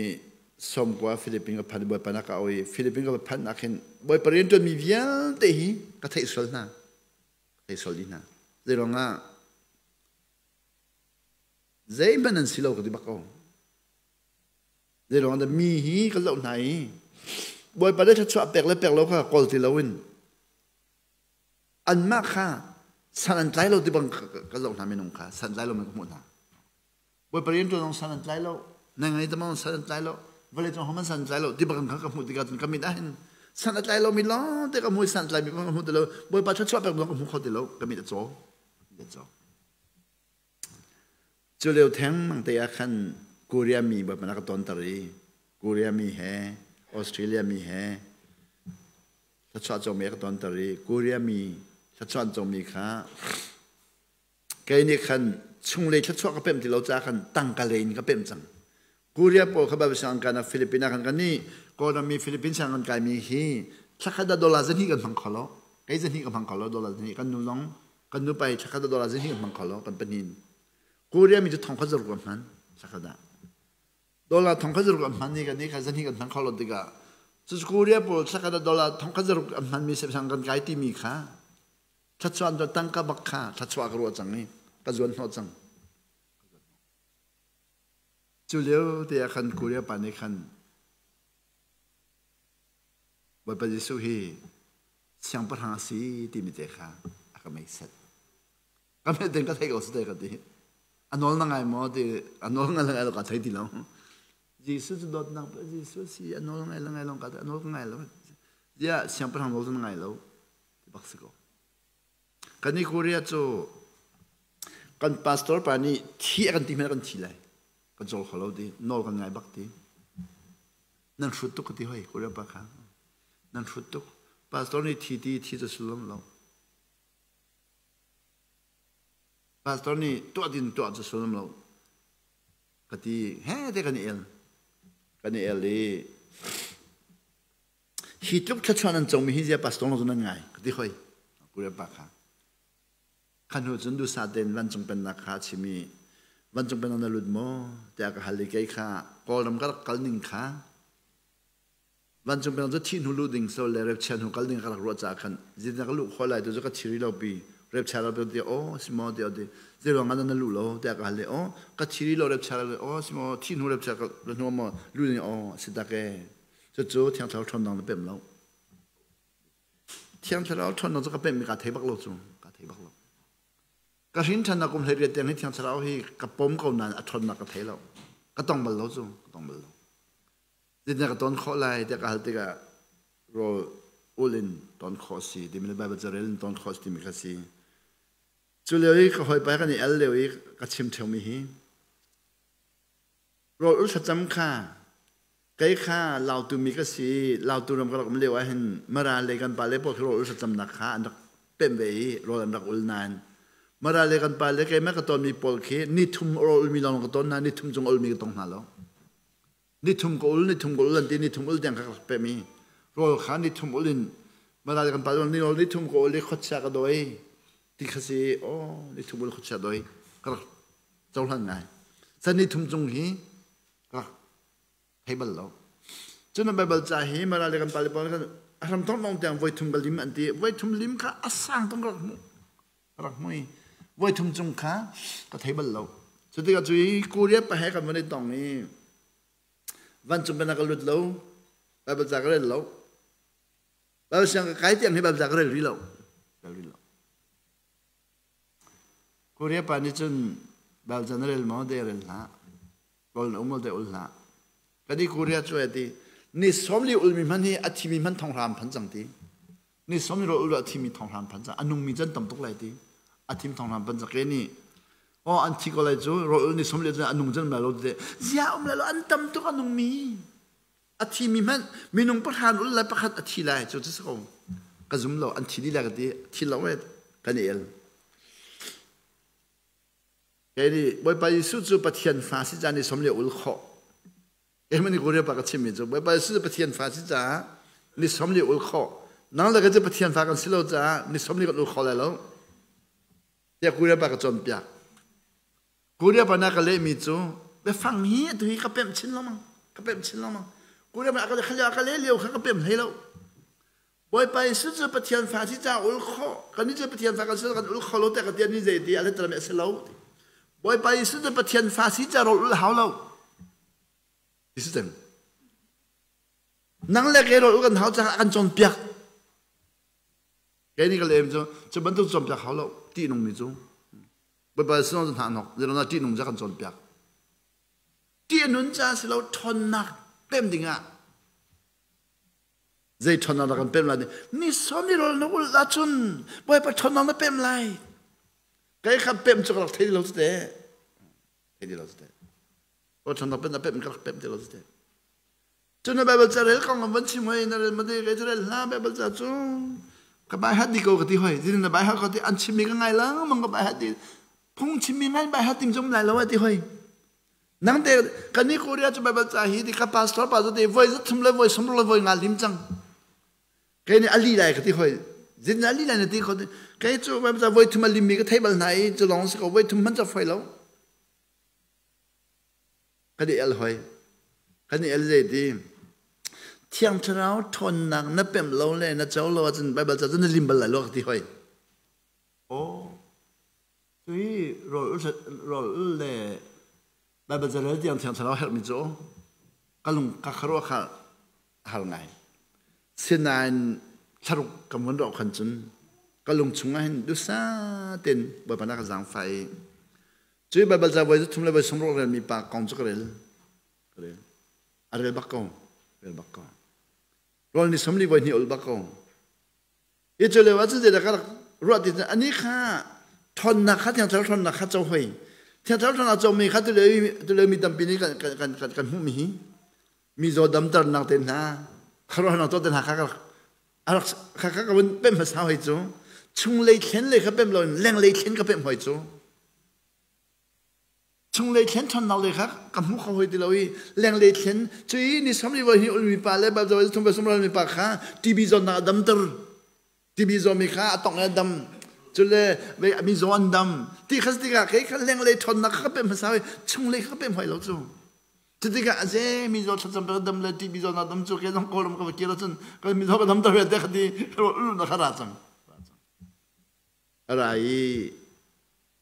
Speaker 1: 90 Philippines ka phan i Bawipa na ka auh i Philippines ka phanh ah khin Bawipa rianṭuanmi vialte hi ka theih sual hna. Ka theih sual dih hna. Zeiruang ah zeihmanh an si lo ka ti bak ko. Zeiruang dah mi hi ka zoh hna i Bawipa le thluachuah pek le pek lo kha kawl ti loin anmah kha san an tlai lo ti bang ka zoh hna minung kha san tlai lo man ka hmuh hna. Bawipa rian ṭuan zong san an tlai lo, na ngei tamang san an tlai lo, vawlei cung homan san an tlai lo ti bak kha ka hmuh tikah cun ka mit ah hin san a tlai lomi lawng te ka hmu i san tlai mi ka hmu ti lo. Bawipa thluachuah pek zong ka hmu kho ti lo, ka mit a caw. A caw. Cu lio thengmang te ah khan Korea mi Bawipa na ka tonter i Korea mi he Australia mi he thluachuah comi a ka tonter i Korea mi thluachuah an comi kha Kei nih khan chunglei thluachuah ka pemh ti lo caah khan tangka lei in ka pemh cang. Korea pawl kha Bible sianginn kai nak Philippines ah khan kan nih Kawlram mi Philippines sianginn kaimi hi thlakhat ah dollar zahnih kan hmang kho lo. Kei zahnih ka hmang kho lo dollar zahnih kan nu zong kan nu pa hi thlakhat ah dollar zahnih kan hmang kho lo kan pahnih in. Korea mi cu thong khat zaruk an hman thlakhat ah. Dollar thong khat zaruk an hman ni kan nih kha zahnih kan hmang kho lo tikah cu Korea pawl thlakhat ah dollar thong khat zaruk an hman mi sianginn kan kai timi kha Thluachuah an tangka bak kha thluachuah ka ruah cang i ka zuan hnawh cang. Cu lio te ah khan Korea pa nih khan Bawipa Jesuh hi siangpahrang a si timi te kha a ka meiset. Ka meh ding ka thei ko si te ka ti. A nawl na ngai maw ti a nawl ngai ngai lo ka thei ti lo. Jesuh cu dawtnak Jesuh si a nawl ngai ngai lo ka a nawl ka ngai lo. Ziah siangpahrang nawl cu na ngai lo. Ti bak si ko. Kan i Korea cu kan pastor pa nih thi a kan ti hmanh kan thi lai. Kan cawl kho lo ti. Nawl kan ngai bak ti. Nan hrut tuk ka ti hoi Korea pa kha. Nan hrut tuk. Pastor nih thi ti thi cu sullam lo. Pastor nih tuah din tuah cu sullam lo. Ka ti he te kan i el. Kan i el i Hi tluk thluachuah nan comi hi zia pastor cu nan ngai ka ti hoi. Kurepa kha. Kha hnu cun duhsah tein vancung pennak kha a chim i vancung pennak na lut maw tiah ka hal i kei kha Kawlram ka rak kal ning kha vancung pennak cu thih hnu luh ding so le repchia hnu kal ding ka rak ruah caah khan zeitin ka luh khawh lai tu cu ka thiri lo pi repchia lo pi aw si maw tiah ti zeiruang ah na luh lo tiah ka hal i aw ka thiri lo repchia lo aw si maw thih hnu repchia hnu maw luh ding aw si tak e Cucu Thiang Thlarau ṭhawnnak na pemh lo. Thiang Thlarau ṭhawnnak cu ka pemhmi kaa thei bak lo cu. Kaa thei bak lo. Ka hrin ṭhannak kum 18 tiang hi Thiang Thlarau hi ka pom ko nain a ṭhawnnak ka thei lo. Ka tong bal lo cu. Ka tong bal lo. Zeitindah ka ton khawh lai tiah ka hal tikah rawl ul in ton khawh si timi le Baibal carel in ton khawh si timi kha si. Cu lio i ka hawipa kan i el lio i ka chim ṭheumi hi Rawl ul thlacam kha kei kha Lautu mi ka si. Lautu ram ka rak um lio ahhin Mara le kan pale pawl khi rawl ul thlacamnak kha an rak pemh ve i rawl an rak ul nain Mara le kan pale keimah ka tonmi pawl khi nithum rawl ulmi lawng ka ton hna, nithum cung ulmi ka tong hna lo. Nithum ka ul, nithum ka ul an ti, nithum ul tiang kha ka rak pemh i rawl kha nithum ul in Mara le kan pale ni rawl nithum ka ul i khuachia ka dawi ti kha si aw nithum ul khuachia dawi ka rak cohlan ngai. San ni thum cung hi rak thei bal lo. Cun Baibal ca hi Mara le kan pale pawl kan hram thong nong tiang voi thum ka lim an ti. Voi thum lim kha a sang tong rak hmu. Rak hmu i voi thum cung kha ka thei bal lo. Cu tikah cu i Korea pa he kan van i tong i vancung kan ka lut lo. Baibal ca ka rel lo. Baibal siang ka kai tiang hi Baibal ca ka rel rih lo. Rel rih lo. Korea pa nih cun Belgian na rel maw de rel hlah. Kawl na um maw de ul hlah. Kan i Korea cu ti ni 40 ulmi hman hi a thimi hman thonghram phan cang ti. Ni 40 ro ul a thimi thonghram phan cang. A nungmi can tam tuk lai ti. A thim thonghram phan cang ke ni oh an thi ko lai cu ro ul ni 40 cun a nung can lai lo ti. Zia um lai lo an tam tuk a nungmi. A thimi hmanh minung pahra ul le pakhat a thi lai cu cu si ko. Ka zum lo an thi dih lai ka ti thi lo e kan i el. Kei nih Bawipa Jesuh cu Pathian fa si ca ni som le ul khawh. Keimah nih Korea pa ka chimmi cu Bawipa Jesuh cu Pathian fa si caah ni som li ul khawh. Nang le ka cu Pathian fa kan si lo caah ni som li kan ul kho lai lo. Tiah Korea pa ka cawnpiak. Korea pa na ka lehmi cu biafang hi atu hi ka pemh chin lengmang ka pemh chin lengmang Korea pa ka ka leh lio kha ka pemh hlei lo Bawipa Jesuh cu Pathian fa si caah ul khawh kan nih cu Pathian fa kan si kan ul kho lo tiah ka ti ni zei ti a let a si lo Bawipa Jesuh cu Pathian fa si caah rawl ul hau lo ti si cang nang le kei rawl ul kan hau caah kan cawnpiak kei nih ka lem cu cu bantuk cawnpiak hau lo ti nung mi cu Baibal sinong cu hna nok zeilawng ṭih nung ca kan cawnpiak. Ṭih nun ca si lo ṭhawnnak pem dingah zei ṭhawnnak dah kan pem lai ni sawm ni rawl na ulh ahcun Bawipa ṭhawnnak na pem lai. Kei kha pem cu ka rak thei lo cu te. Thei lo cu te. O ṭhawnnak pem na pem ka rak pem ti lo cu te. Cun na Baibal ca rel kong an van chim hoi na rel mate kei cu rel hlah Baibal ca cu ka bai hat di ko ka ti hoi zin na bai hat ko ti an chimmi ka ngai lengmang ka bai hat di phung chimmi ngai bai hat tim zum lai lo ti hoi nang te kan ni Korea cu Baibal ca hi ti ka pastor pa cu ti voi za thum le voi sum le voi nga lim cang kei nih ali lai ka ti hoi zin na ali lai na ti ko kei cu Baibal ca voi thum a lim mi ka thei bal hna i cu lawng si ko voi thum hman ca foi lo Kan i el hoi. Kan i el zei ti? Thiang Thlarau ṭhawnnak na pemh lo le na co lo ahcun Baibal ca cu na lim bal lai lo ka ti hoi. Aw, cui rawl rawl le Baibal ca rel tiang Thiang Thlarau herhmi cu ka lung ka kharuah kha hal ngai. Sinain thlaruk kan vun rawh khan cun ka lung chungah hin dusa ten Bawipa na ka zaangfah i Cui Baibal ca voi thum le voi sawmruk relmi pa kong cu ka rel. Ka rel. A rel bak ko. Rel bak ko. Rawl ni 40 voi hnih ul bak ko. Hi cu lio ah cun zeidah ka rak ruah ti ani kha ṭhawnnak kha thiang thlarau ṭhawnnak kha co hoi. Thiang thlarau ṭhawnnak comi kha tulio mi tampi nih kan kan kan kan hmuhmi hi mi zaw damternak te hna khuaruahnak tuah te hna kha ka rak a rak kha kha ka vun pemh hmasa hoi cu chunglei thlen lei kha pemh loin lenglei thlen ka pemh hoi cu chunglei thlen ṭhawnnak lei kha ka hmu kho hoi ti lo i lenglei thlen cui ni samli voi hi ulmi pa le thum sumral mi pa kha TB zawtnak a damter TB zawmi kha a tong a dam cule mi zaw an dam ti kha tikah kei kha lenglei ṭhawnnak kha ka pemh hmasa hoi chunglei kha ka pemh hoi lo cu Cutikah a ze mi zaw thlacam ka dam le TB zaw na dam cu ke zong kawlram ka va kir ahcun ka mi zaw ka dam ter ve te ka ti ul na kha ra cang. Ra i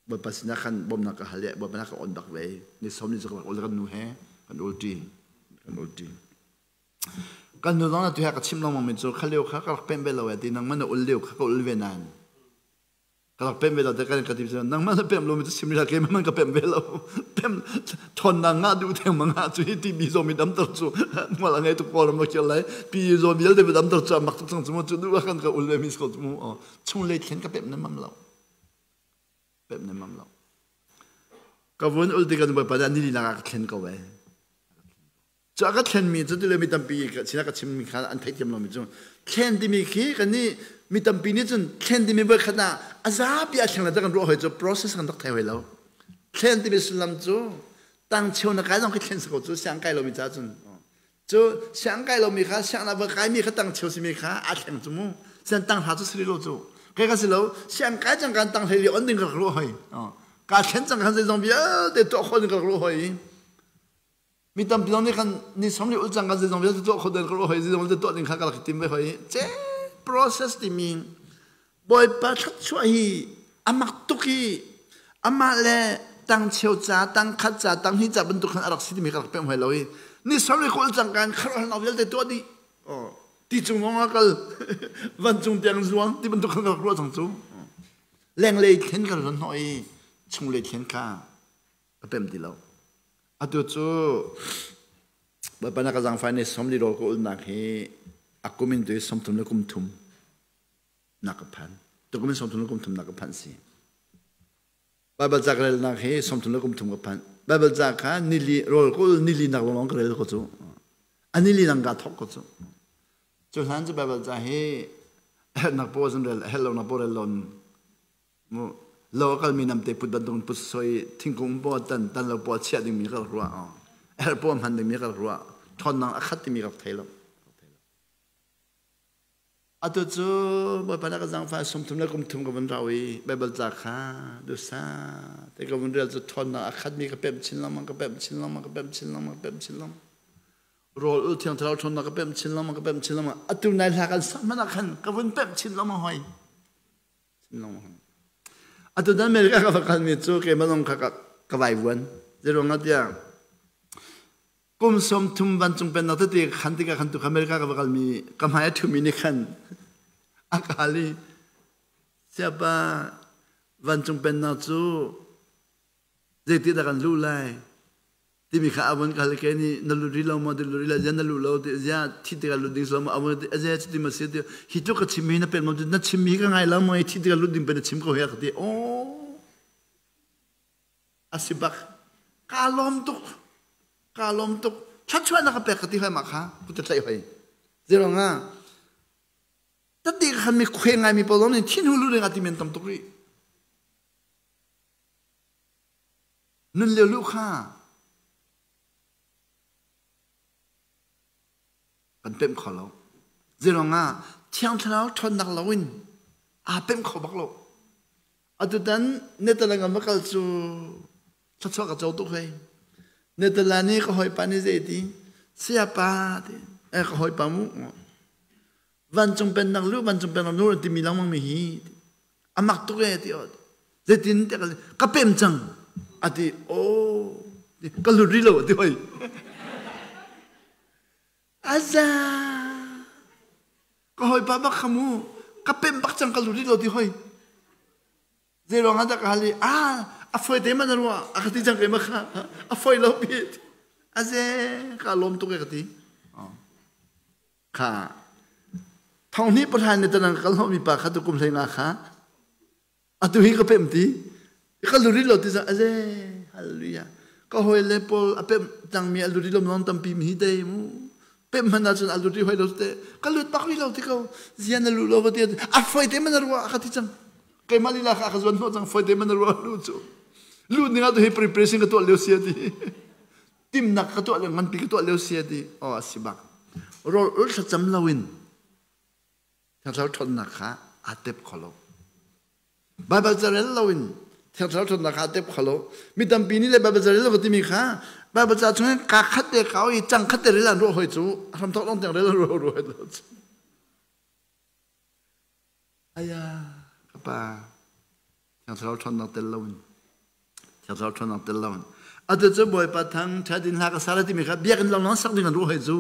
Speaker 1: Bawipa sinah khan bawmhnak ka hal i Bawipa na ka on bak ve. Ni som ni cu ka ul kan nu he kan ul ṭi kan ul ṭi. Kan nu zong na tu he ka chim lengmang mi cu kha lio kha ka rak pemh ve lo e ti nangmah na ul lio kha ka ul ve nain ka rak pemh ve lo te kan ka ti nangmah na pemh lo mi cu sim rih keimah man ka pemh ve lo pemh ṭhawnnak ngah duh theng ma ngah cu hi ti mi zaw mi damter cu hmual a ngei tuk kawlram va kir lai pi zaw vialte va damter cu a mak tuk cang cu mu cu duh kan ka ul ve mi ko cu mu chung lei thlen ka pemh na mam lo pemh na mam lo ka vun ul ti kan bawipa nih ni lila ka thlen ko ve Cu a ka thlenmi cu tile mi tampi sinah ka chimmi kha an theihthiam lomi cu thlen timi khi kan nih mi tampi nih cun thlen timi voi khat ah a zapi a thleng le kan ruah hoi cu process kan rak thei hoi lo. Thlen timi sullam cu tang cheu na kai zong khi thlen si ko cu siang kai lomi ca cun cu siang kai lomi kha siang na va kaimi kha tang cheu simi kha a thleng cu mu sian tang hla cu si lo cu kai ka si lo siang kai cang kan tang hlei li on ding ka rak ruah hoi ka thlen cang khan zeizong vialte tuah khawh ding ka rak ruah hoi Mi tampi zong nih khan ni som li ul cang kan zeizong vialte tuah kho den ka hoi zeizong vialte tuah ding kha ka rak tim ve hoi ce process timi Bawipa thluachuah hi amak tuk hi amah le tang cheu ca tang khat ca tang hnih ca bantuk khan a rak si timi ka rak pem hoi lo i ni som li kul cang kan kharuah vialte tuah dih ti cung zong ah kal van cung tiang zuang ti bantuk khan ka rak ruah cang cu lenglei thlen ka ron hnawh i chunglei thlen kha ka pem ti lo Atu cu Bawipa na ka zaangfah ni 40 rawl ka ulnak hi a kum in tu hi 33 nak ka phan. Tukum in 33 nak ka phan si. Baibal ca ka relnak hi 33 ka phan. Baibal ca kha nili rawl ka ul nili nak lawng ka rel ko cu. Ani li lang ka thok ko cu. Cu hlan cu Bible ca hi hernak po zan rel hel lo na po rel lon mu lo kal mi namte put bantuk put soi thingkung po tan tan lo po chia ding mi ka ruah her po hman ding mi ka ruah thon nang akhat ti mi ka thei lo. Atu cu Bawipa na ka zaangfah 33 ka vun rau i Baibal ca kha dusa te ka vun rel cu ṭhawnnak a khatmi ka pemh chin lengmang, ka pemh chin lengmang, ka pemh chin lengmang, ka pemh chin lengmang. Rawl ul thiang thlarau ṭhawnnak ka pemh chin lengmang, ka pemh chin lengmang. Atu nai hla kan sak hmanh ah khan ka vun pemh chin lengmang hoi. Chin lengmang. Atu dan America ka va kalmi cu keimah zong kha ka vaivuan. Zeiruangah tiah Kum 30 vancung pennak tete khan tikah khan tu America ka va kalmi ka hmai a ṭhumi nih khan a ka hal i siapa vancung pennak cu zeiti dah kan luh lai timi kha a vun ka hal ke nih na lut rih lo maw ti lut rih lo zia na luh lo ti zia thi tikah lut ding si lo maw a vun ti zia cuti ma si ti hi tluk ka chimmi na pen maw na chimmi ka ngai lo maw thi tikah lut ding pe na chim ko hi a ka ti aw A si bak. Kaa lawm tuk. Kaa lawm tuk. Thluachuahnak ka pek ka ti hoi mah kha. Ku te tlaih hoi. Zeirong ah tati khan mi khuai ngai mi pawl zong nih thin hulu ding ah ti men tam tuk rih. Nun lio lu kha kan pemh kho lo. Zeirong ah Thiang Thlarau ṭhawnnak loin aa pemh kho bak lo. Atutan Netherlands kan va kal cu thluachuah ka co tuk hei. Netherlands i ka hawipa nih zei ti sayapa ti eh ka hawipa mu vancung pennak lu vancung pennak lu timi lengmang mi hi amak tuk e ti zeitin te ka pem cang ati oh ka lut rih lo ati hoi aza ka hawipa bak kha mu ka pem bak cang ka lut rih lo ti hoi zei ruang ah dah ka hal i ah a foi te man rua a ka ti cang ke ma kha a foi lo pi aze ka lawm tuk e ka ti Kha thonghnih pahra ni tanang ka kal hnawhmi pa kha tu kum 15 kha atu hi ka pemh ti ka luri lo ti cang aze hallelujah ka hawi le pawl a pemh cangmi a luri lo non tampi mi hi te mu pemh hman ahcun a luri hoi lo te ka lut bak rih lo ti ko zian na lu lo ka ti a foi te man ruah ka ti cang keimah lila kha ka zuan hnawh cang foi te man ruah lu cu lu ning ah tu hi preparation ka tuah lio sia ti Timnak ka tuah lio nganpi ka tuah lio si a ti. Aw a si bak. Rawl ul thlacam loin Thiang Thlarau ṭhawnnak kha aa tep kho lo. Baibal carel loin Thiang Thlarau ṭhawnnak kha aa tep kho lo. Mi tampi nih le Baibal carel lo ka timi kha Baibal ca chung ka khat te kau i cang khat te rel an ruah hoi cu hramthok long tiang rel an ruah ruah lo cu. Aya ka pa Thiang Thlarau ṭhawnnak tel loin Thiang Thlarau ṭhawnnak tel loin atu cu Bawipa thang ṭha din hla ka sa la timi kha biakinn lawng lawng sak ding an ruah hoi cu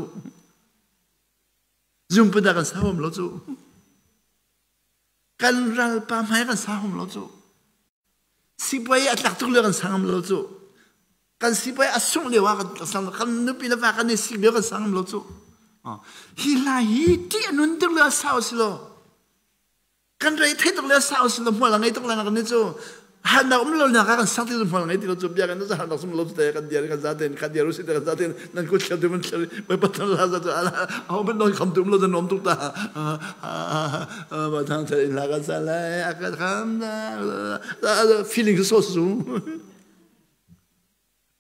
Speaker 1: zumpu dah kan sa hom lo cu kan ralpa hmai kan sa hom lo cu sipuai a tlak tuk lio kan sang lo cu kan sipuai a sungh lio ah kan sang kan nupi le va kan i sik lio kan sang lo cu hi hla hi ṭih a nun tuk lio a sau si lo kan rei thei tuk le sau si lo hmual a ngei tuk le kan ni cu harnak um lo nak ah kan sak ti hmual ngei ti lo cu bia kan cu harnak sum lo te kan diar kan zaten kan diar usi te kan zaten nan ku thel tu man thel bai pathan la za cu ala ho ban non kham tu um lo zan nom tuk ta ba thang thel in la kan sa lai a kan kham feeling so su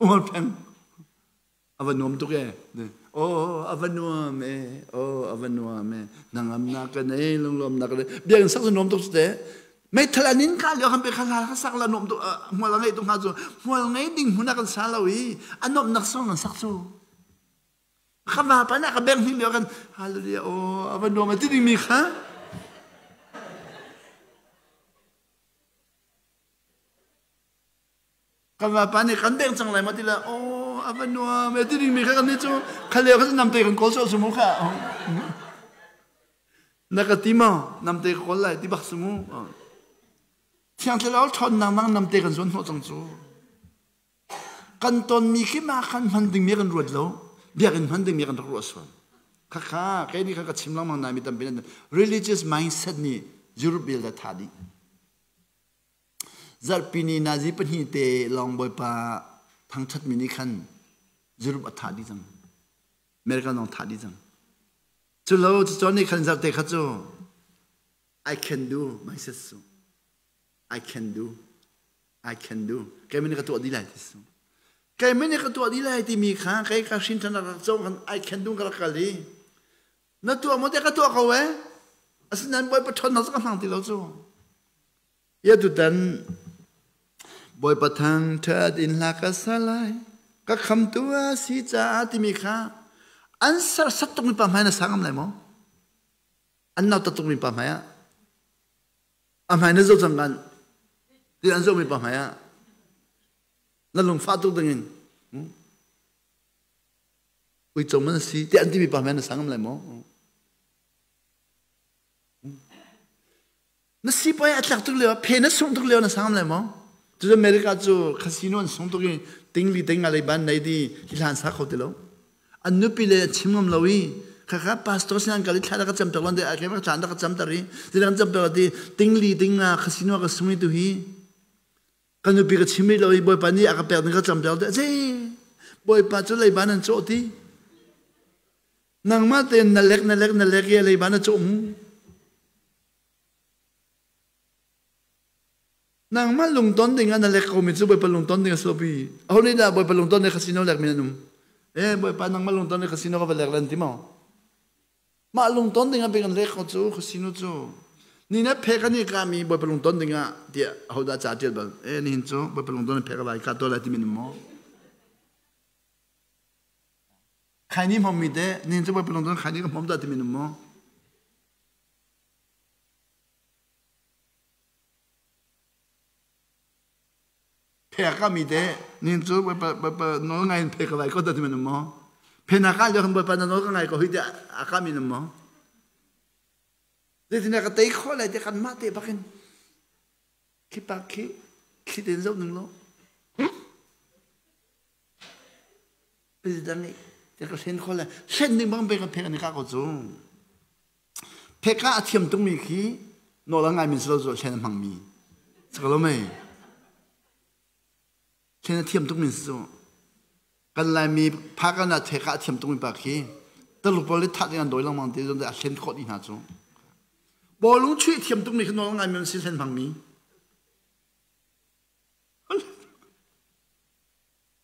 Speaker 1: umar peng A va nuam tuk ee. Oh, a va nuam ee. Oh, a va nuam ee. Hnangamnak ka nei, lunglawmnak ka nei. Biakinn sak cu nuam tuk cu te. Meithal an in ka lio kan pe kha hla ka sak la nuam tuk hmual a ngei tuk hnga cu. Hmual ngei ding hmun ah kan sa lo i a nuamhnak song kan sak cu. Ka vapa na ka beng hni lio kan hallelujah oh a va nuam ti ding mi kha. Kan vapa nih kan deng cang lai ma ti le aw a va nuam e ti dingmi kha kan nih cu khaleo kha namte kan kawl sawh sumu kha na ka ti maw namte ka kawl lai ti bak sumu thiang thlarau ṭhawnnak nang namte kan zuan hnawh cang cu kan tonmi khi ma khan hman dingmi kan ruat lo biakinn hman dingmi kan rak ruah sual khakha kei nih kha ka chim lengmang nai mi tampi religious mindset nih Europe bel da tha dih Zarhpini nazi pahnih te lawng Bawipa thangṭhatmi nih khan Jerup a thah dih cang. American zong thah dih cang. Cu lo cu nih khan zarte kha cu I can do mindset su. I can do. I can do. Kei nih ka tuah dih lai ti su. Kei nih ka tuah dih lai timi kha kei ka hrin than rak cong kan I can do ka rak kal i na tuah maw te ka tuah ko eh. Asinain Bawipa ṭhawnnak cu ka hmang ti lo cu. Ia tutan Bawipa thangṭhat in hla ka sa lai, ka khamtu a si caah timi kha an serhsat tukmi pa hmai na sa ngam lai maw? An nautat tukmi pa hmai ah a hmai na zoh cang kan ti an zohmi pa hmai ah na lungfah tuk dingin uico man si ti an timi pa hmai na sa ngam lai maw? Na sipai a tlak tuk lio phe na sungh tuk lio na sang lai maw? Cu America cu casino an sung tuk i tingli ting nga lei ban nei di hi hlan sa kho ti lo. An nupi le chim ngam lo i khakha pastor sin an kal i thla ka cam ter lon de a ke ma thla ka cam ter i ti kan cam ter ti tingli ting nga casino ka sung i tu hi ka nupi ka chim lo i bawipa nih a ka pek ding ka cam ter te ce bawipa cu lei ban an cawh ti nangmah tein na lek na lek na lek i lei ban a cawh mu. Nangmah lungton ding ah na lek komi cu Bawipa lungton ding a si lo pi. Aho nih dah Bawipa lungton ding casino lek mi nan um? Eh Bawipa nangmah lungton ding casino ka va lek lan ti maw? Mah lungton ding ah pek an lek ko cu casino cu. Ni na phe kan i kami Bawipa lungton ding ah tiah aho dah ca tial bal? Eh nihin cu Bawipa lungton in phe ka lai ka to lai ti mi maw? Khai ni hmom mi te nihin cu Bawipa lungton khai ni ka hmom dah ti mi maw? Phek a mi te nin cu bawipa nawl ngai in phek ka vai ko ta ti man maw? Phe na ka lio bawipa na nawl ka ngai ko hi te a ka mi maw? Zeitin ka tei kho lai te kan mah te bakin khi pa khi khi ten zo ning lo. President nih te ka hlen kho lai hlen ding bang pe ka phek ani ka ko cu. Pheka a thiam tungmi khi nawl a ngaimi si lo cu hlen a hmangmi. Si ko lo mei? Hlen a thiam tukmi si cu. Kan Laimi phakan ah pheka a thiam tukmi pa khi Taluk pawl nih thah ding an dawi lengmang ti zong a hlen khawh dih hna cu. Bawlung chuih thiam tukmi khi nawl a ngaimi an si hlen hmangmi.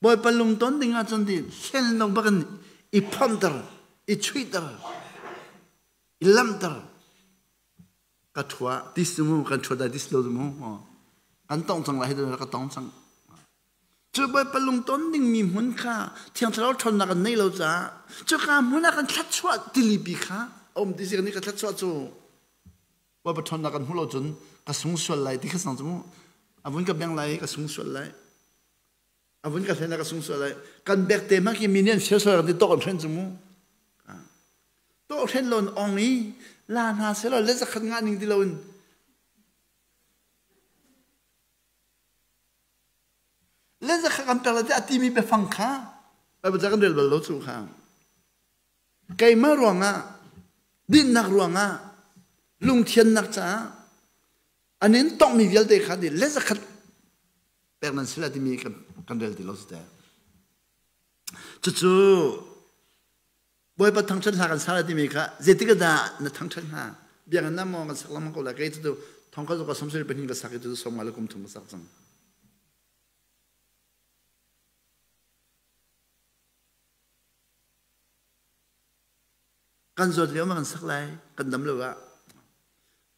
Speaker 1: Bawipa lungton ding ahcun ti hlen lo bak in i phomter, i chuihter, i lamhter. Ka thua tis mu kan thua dai tis lo mu. Kan tong cang lai hi ka tong cang. Cu Bawipa lungton ding mi hmun kha Thiang Thlarau ṭhawnnak kan nei lo caah cuka hmun ah kan thlatchuah tilipi kha a um ti si kan nih ka thlatchuah cu Bawipa ṭhawnnak kan hmuh lo cun ka sung sual lai ti kha sang cu mu a vun ka beng lai ka sung sual lai a vun ka hlen ka sung sual lai kan bek te hmang khi mi nih an sial sual kan ti tok an hren cu mu to hren lon ong i la hna selaw le zakhat nga ning ti loin le zakhat kan pek la ti a timi biafang kha Bible ca kan rel bal lo cu kha keimah ruangah dinnak ruangah lungthiannak caah an in tongmi vialte kha di le zakhat pek nan si lai timi kan rel ti lo si teh. Cucu Bawipa thangṭhat hla kan sa lai timi kha zeitik dah na thangṭhat hna? Biakinn na maw kan sak lengmang ko lai. Kei cu thong ka ka som sari pahnih ka sak i cu som nga le kum thum ka sak cang. Kan zawt lio ma kan sak lai, kan dam lo ah.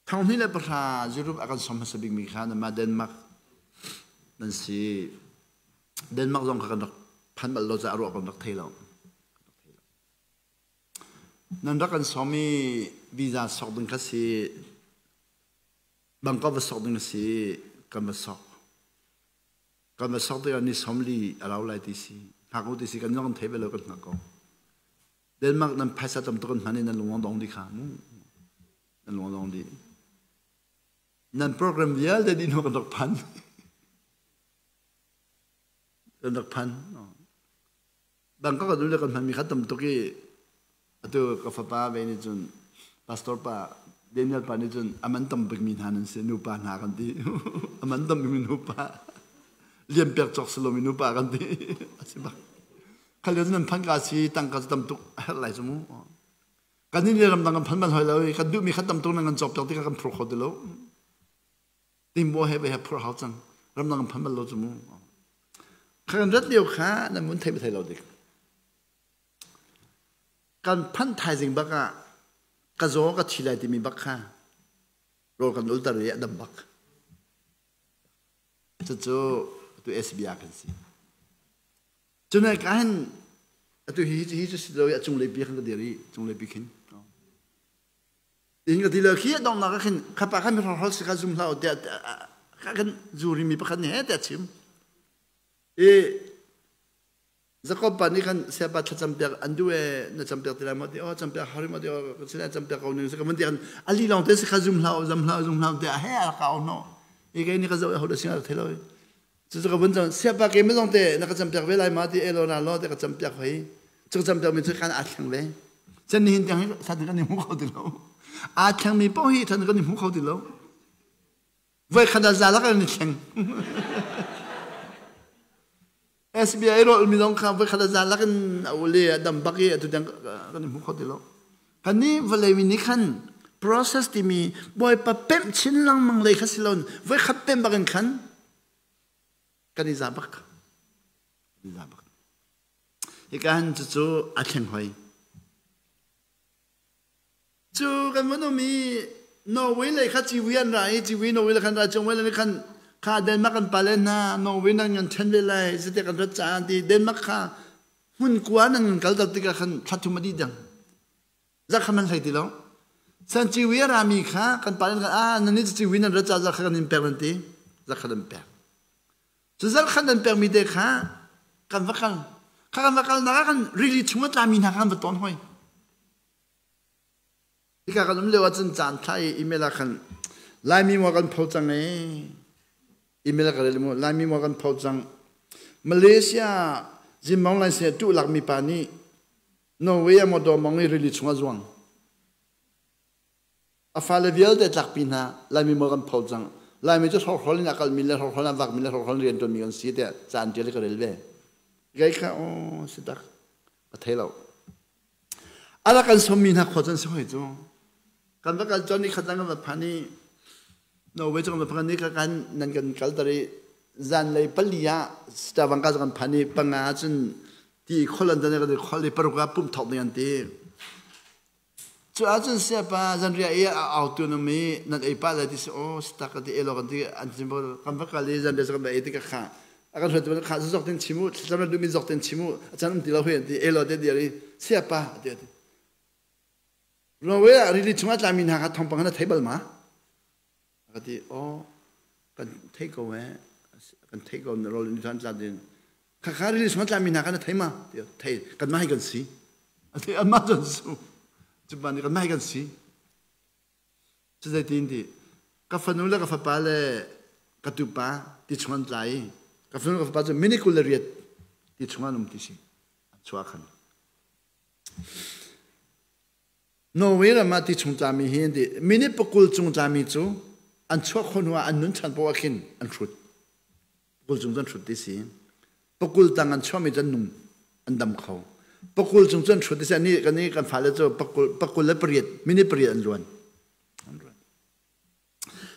Speaker 1: Thonghnih le pahra Europe a kan sawm hmasa bikmi kha nanmah Denmark nan si. Denmark zong kha kan rak phan bal lo caah ruah kan rak thei lo. Nan rak kan sawm i visa sok ding kha si Bangkok va sok ding a si kan va sok. Kan va sok tikah ni 40 a rau lai ti si. Hngak u ti si kan zong kan thei ve lo kan hngak ko. Denmark nan phaisa tam tuk an hman i nan lung dong dih kha mu. Nan lung dong dih. Nan program vialte dih hnu kan rak phan. Kan rak phan. Bangkok adu le kan hmanmi kha tam tuk i atu ka fapa ve nih cun pastor pa Daniel pa nih cun aman tam bikmi hna nan si nupa hna kan ti. Aman tam bikmi nupa. Liam pek cawk si lomi nupa kan ti. A si bak. Khal lio nan phan ka si tangka cu tam tuk a herh lai cu mu. Kan nih le ramdang kan phan bal hoi lo i kan duhmi kha tam tuk nan kan cawk piak tikah kan phur kho ti lo. Timbo he ve he phur hau cang. Ramdang kan phan bal lo cu mu. Kha kan rat lio kha nan mun thei thei lo dik. Kan phanh thaizing bak ah ka zaw ka thi lai timi bak kha rawl kan ulter i a dam bak. Cucu atu SBR kan si. Cunai ka hin atu hi hi cu si lo i a cunglei pi khan ka dir i cunglei pi khin. In ka ti lo khi a donghnak ah khin khapa khan mi hrokhrawl si kha zum hlah u tiah kan zuri mi pakhat nih he tiah chim. I Jakob pa nih khan siapa thlacam piak an duh e na campiak ti lai maw ti oh campiak hari maw ti oh ka sinah campiak ko ning ka mun ti kan ali lawng te si kha zum hlah zum hlah zum hlah te he a ka no i kei ni ka zo ho da singa thelo cu cu ka vun cang siapa ke mi zong te na ka campiak ve lai ma ti elo na lo te ka campiak hoi cu ka campiak mi cu kan a thleng ve chan ni hin tiang hi sa kan ni hmu kho ti lo a thleng mi poh hi than kan ni hmu kho ti lo Voi khat ah za lak an i thleng. SBI rawl mi zong kha voi khat ah za lak in a ule a dam bak i atu tiang kan i hmu kho ti lo. Kan nih vawlei mi nih khan process timi Bawipa pemh chin lengmang lei kha si lo voi khat pemh bak in khan kan i za bak. Kan i za bak. Hika han cucu a thleng hoi. Cu kan vun um i Norway lei kha civi an ra i civi Norway lei khan ra cung lei khan kha Denmark kan pale hna Norway nan kan ṭhen ve lai zite kan rat caah ti Denmark kha hmun kua nan kan kal ter tikah khan thla thum a dih dang za kha man hlei ti lo san civi a rami kha kan pale khan ah nan nih civi nan rat caah za kha kan in pek nan ti za kha nan pek cu zarh khan nan pekmi te kha kan va kal kha kan va kal nak ah khan rili chung a tlami hna kha kan va ton hoi Hika kan um lio ahcun caan thla i email ah khan Laimi maw kan pho cang ee. Email ka rel mu Laimi maw kan pho cang. Malaysia Zimbabwe lai se tu lak mi pa nih Norway a motor mong i rili chung a zuang. A fale vialte tlakpi hna Laimi maw kan pho cang. Laimi cu hrokhrawl in a kalmi le hrokhrawl in a vakmi le hrokhrawl in rian ṭuanmi kan si tiah caan ṭial ka rel ve. Kei kha aw si tak ka thei lo. A rak kan sawmmi hna khua cu an si hoi cu. Kan va kal cun nikhat kan va phan i Norway cu kan va phan ni kha kan nan kan kalter i zanlei pali ah Stavanger cu kan phan i panga cun ti khol an kan khol i paruk ah pumh thawk ding an ti. Cu ahcun siapa zanriah i a autu na mi nan ei pah lai ti si aw stak ka ti elo kan ti an chim kan va kal i zanriah cu kan va ei ti ka kha a kan hruaitu kha zok ten chim u thlacam na duhmi zok ten chim u a can um ti lo hui an ti elo te dir i siapa ti ati Norway ah rili chungah tlami hna kha thawngpang na thei bal ma ka ti aw kan thei ko eh kan thei ko na rol ni than tla din kha kha rili chungah tlami hna kha na thei ma ti thei kan mah hi kan si ati amma cun su cu ban kan mah hi kan si Cu zeitin ti ka fanu le ka fapa le ka tupa ti chung an tla i ka fanu le ka fapa cu minute 28 ti chung an um ti si an chuah khan. Norway ram ah ti chung tlami hi an ti minute pakul cung tlami cu an chuah khawh hnu ah an nun chan poah khin an hrut. Pakul cung cu an hrut ti si. Pakul tang an chuahmi cu an nung an dam kho. Pakul cung cu an hrut ti si. Ani kan i kan fale cu pakul pakul le pariat minute pariat an luan. An luan.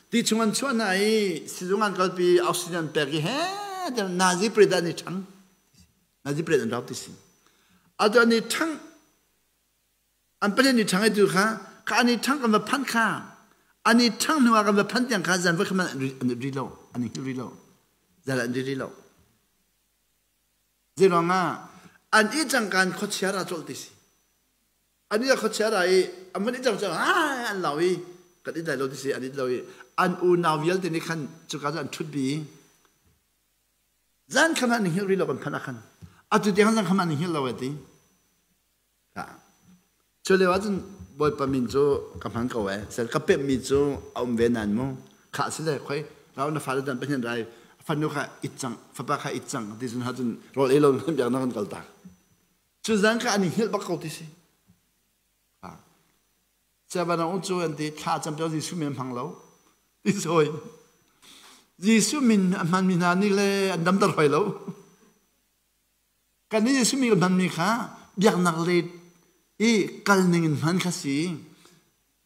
Speaker 1: Ti chung an chuah hna i sizung an kalpi oxygen an pek i he nazi pariat an i ṭhang. Nazi pariat an rau ti si. Atu an i ṭhang An pahnih an i ṭhang i tu kha kha an i ṭhang kan va phanh kha an i ṭhang hnu ah kan va phanh tiang kha zan voi khat an i ri lo an i hngilh rih lo zan an ri rih lo zeiruang ah an i cangkaan khuachia ra colh ti si an i khuachia ra i an van i cang cang an lau i kan i dai lo ti si an i lo i an unau vialte nih khan cuka cu an ṭhut bi zan khan an i hngilh rih lo kan phanh ah khan atu tiang zan khan an i hngilh lo e ti Cu lio ahcun Bawipa min cu ka hman ko ee. Sel ka pemhmi cu a um ve nain mu. Khah si le khoi rau na fale dan Pathian rai fanu kha it cang fapa kha it cang ti cun hacun rawl ei lo in biaknak kan kal tak. Cu zan kha an i hngilh bak ko ti si. Siabana u cu an ti thla cam pio Jesuh min hmang lo. Ti sawi. Jesuh min a hmanmi hna nih le an damter hoi lo. Kan nih Jesuh mi kan hmanmi kha biaknak le i kal ning in hman kha si.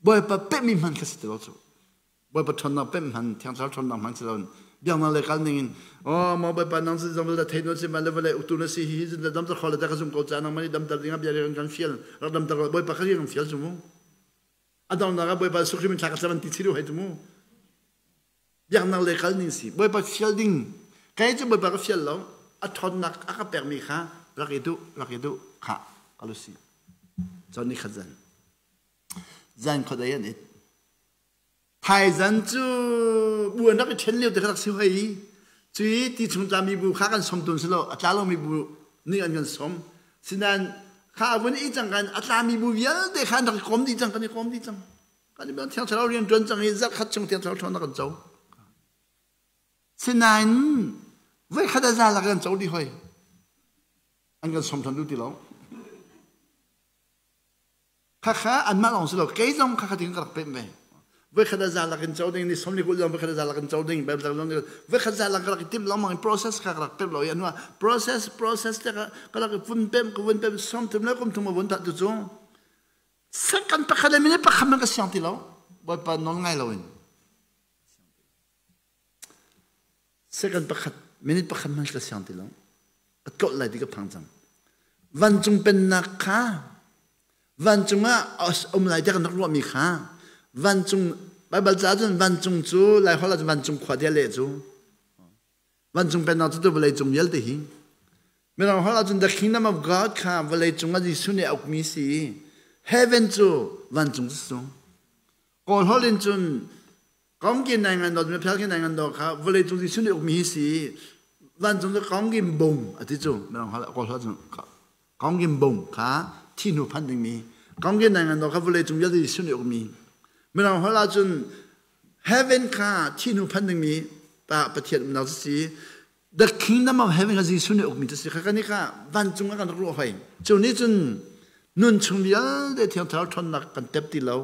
Speaker 1: Bawipa pehmi hman kha si ti lo cu. Bawipa ṭhawnnak pemh hman, Thiang Thlarau ṭhawnnak hman si loin biaknak le kal ning in oh maw Bawipa nang si zong le thei no si ma le vawlei uktu na si hi hi le damter kho le ta ka zum ko ca nang mani damter ding ah bia rian kan fial rak damter Bawipa kha rian kan fial cu mu. A donghnak ah Bawipa sukrim in thla ka cam an ti chiru hei cu mu. Biaknak le kal ning si. Bawipa fial ding. Kei cu Bawipa ka fial lo. A ṭhawnnak a ka pekmi kha rak i duh, rak i duh kha kal u sih. Cun ni khat zan. Zan khuadei an it. Thaizan cu bu an rak i ṭhen lio te kha rak si hoi. Cui ti chung tlami bu kha kan som tun si lo, a tla lomi bu nih an kan som. Sinain kha a vun i cang kan a tlami bu vialte kha an rak i kom dih cang, kan i kom dih cang. Kan i Thiang Thlarau rian ṭuan cang i zarhkhat chung Thiang Thlarau ṭhawnnak kan co. Sinain voikhat a za lak kan co dih hoi. An kan som ṭhan duh ti lo. Khakha anmah lawng si lo, kei zong khakha ting ka rak pemh ve. Voikhat a za lak in co ding, ni som ni kul zong voikhat a za lak in co ding, Bible zong voikhat za lak ka rak i timh lengmang in process kha ka rak pemh lo i anu ah process process te ka ka rak i vun pemh ka vun pemh som thum le kum thum a vun that tu cu Second pakhat le minute pakhat man ka siang ti lo. Bawipa nawl ngai loin. Second pakhat, minute pakhat man ka siang ti lo. Ka tlolh lai ti ka phang cang. Vancung pennak kha vancung ah um lai ti kan rak ruahmi kha vancung Baibal ca cun vancung cu Laiholh ah cun vancung khua tiah leh cu Vancung pennak cu tu vawleicung vialte hi Mirang holh ahcun the kingdom of God kha vawleicung ah Jesuh nih a ukmi si. Heaven cu vancung cu sung. Kawl holh in cun kongkin nai ngan do phial nai ngan do kha vawleicung Jesuh nih ukmi hi si. Vancung cu kongkin bung ati cu Mirang holh Kawl holh cun kongkin bung kha thi hnu phan dingmi kongkin nai ngan do kha vawleicung vialte Jesuh nih ukmi. Mirang holh ahcun Heaven kha thi hnu phan dingmi pa Pathian umnak cu si. The kingdom of heaven kha Jesuh nih ukmi cu si. Kha kan i kha vancung ah kan rak ruah hoi. Cu nih cun nun chung vialte Thiang Thlarau ṭhawnnak kan tep ti lo.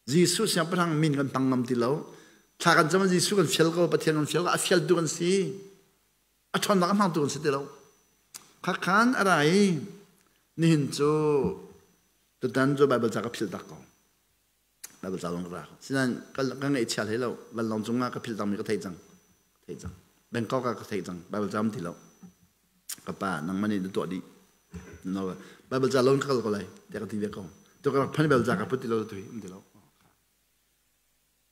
Speaker 1: Jesuh siangpahrang min kan hmang ngam ti lo. Thla kan cam ah Jesuh kan fial ko, Pathian kan fial ko, a fialtu kan si. A ṭhawnnak a hmangtu kan si ti lo. Khakhan a ra i nihin cu tutan cu Baibal ca ka philh tak ko. Bible ca zong ka ra. Sinain ka ngaihchia hlei lo. Vanlawng cung ah ka philh cangmi ka theih cang. Theih cang. Bangkok ah ka theih cang. Bible ca um ti lo. Ka pa nangmah nih na tuah dih. No, Bible ca lon ka kal ko lai. Tiah ka ti ve ko. Tu ka rak phan Bible ca ka put ti lo tu hi um ti lo.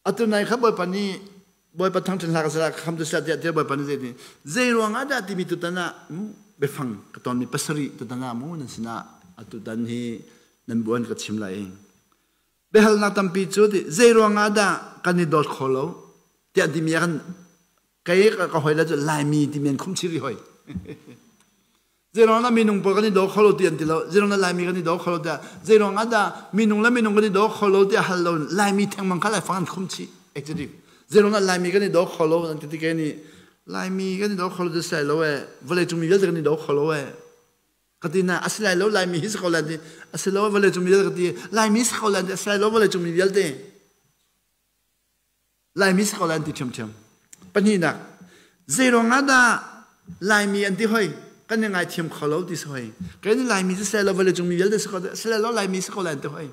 Speaker 1: Atu nai kha Bawipa nih Bawipa thangṭhat hla ka sala kham tu sila tiah tiah Bawipa nih zei ti zei ruang ah dah timi tutan ah biafang ka tonmi pasarih tutan ah mu nan sinah atutan hi nan buan ka chim lai. Biahalnak tampi cu ti zei ruang ah dah kan i dawt kho lo tiah timi ah kan kei ka hoi le cu Laimi timi an khum chiri hoi. Zeiruang dah minung pawl kan i daw kho lo ti an ti lo. Zeiruang dah Laimi kan i daw kho lo tiah zeiruang ah dah minung le minung kan i daw kho lo tiah hal lo Laimi thengmang kha Laifang an khum chih. Executive. Zeiruang dah Laimi kan i daw kho lo an ti ti ke nih Laimi kan i daw kho lo ti sai lo eh vawlei cung mi vialte kan i daw kho lo eh ka ti na a si lai lo Laimi hi si ko lai ti a si lo vawlei cung mi vialte ka ti Laimi si ko lai ti a si lai lo vawlei cung mi vialte Laimi si ko lai an ti ṭhiamṭhiam. Pahnihnak, zeiruang ah dah Laimi an ti hoi? Kan i ngaithiam kho lo ti si hoi. Kan i Laimi si seh lo vawleicung mi vialte si ko si lo Laimi si ko lai an ti hoi.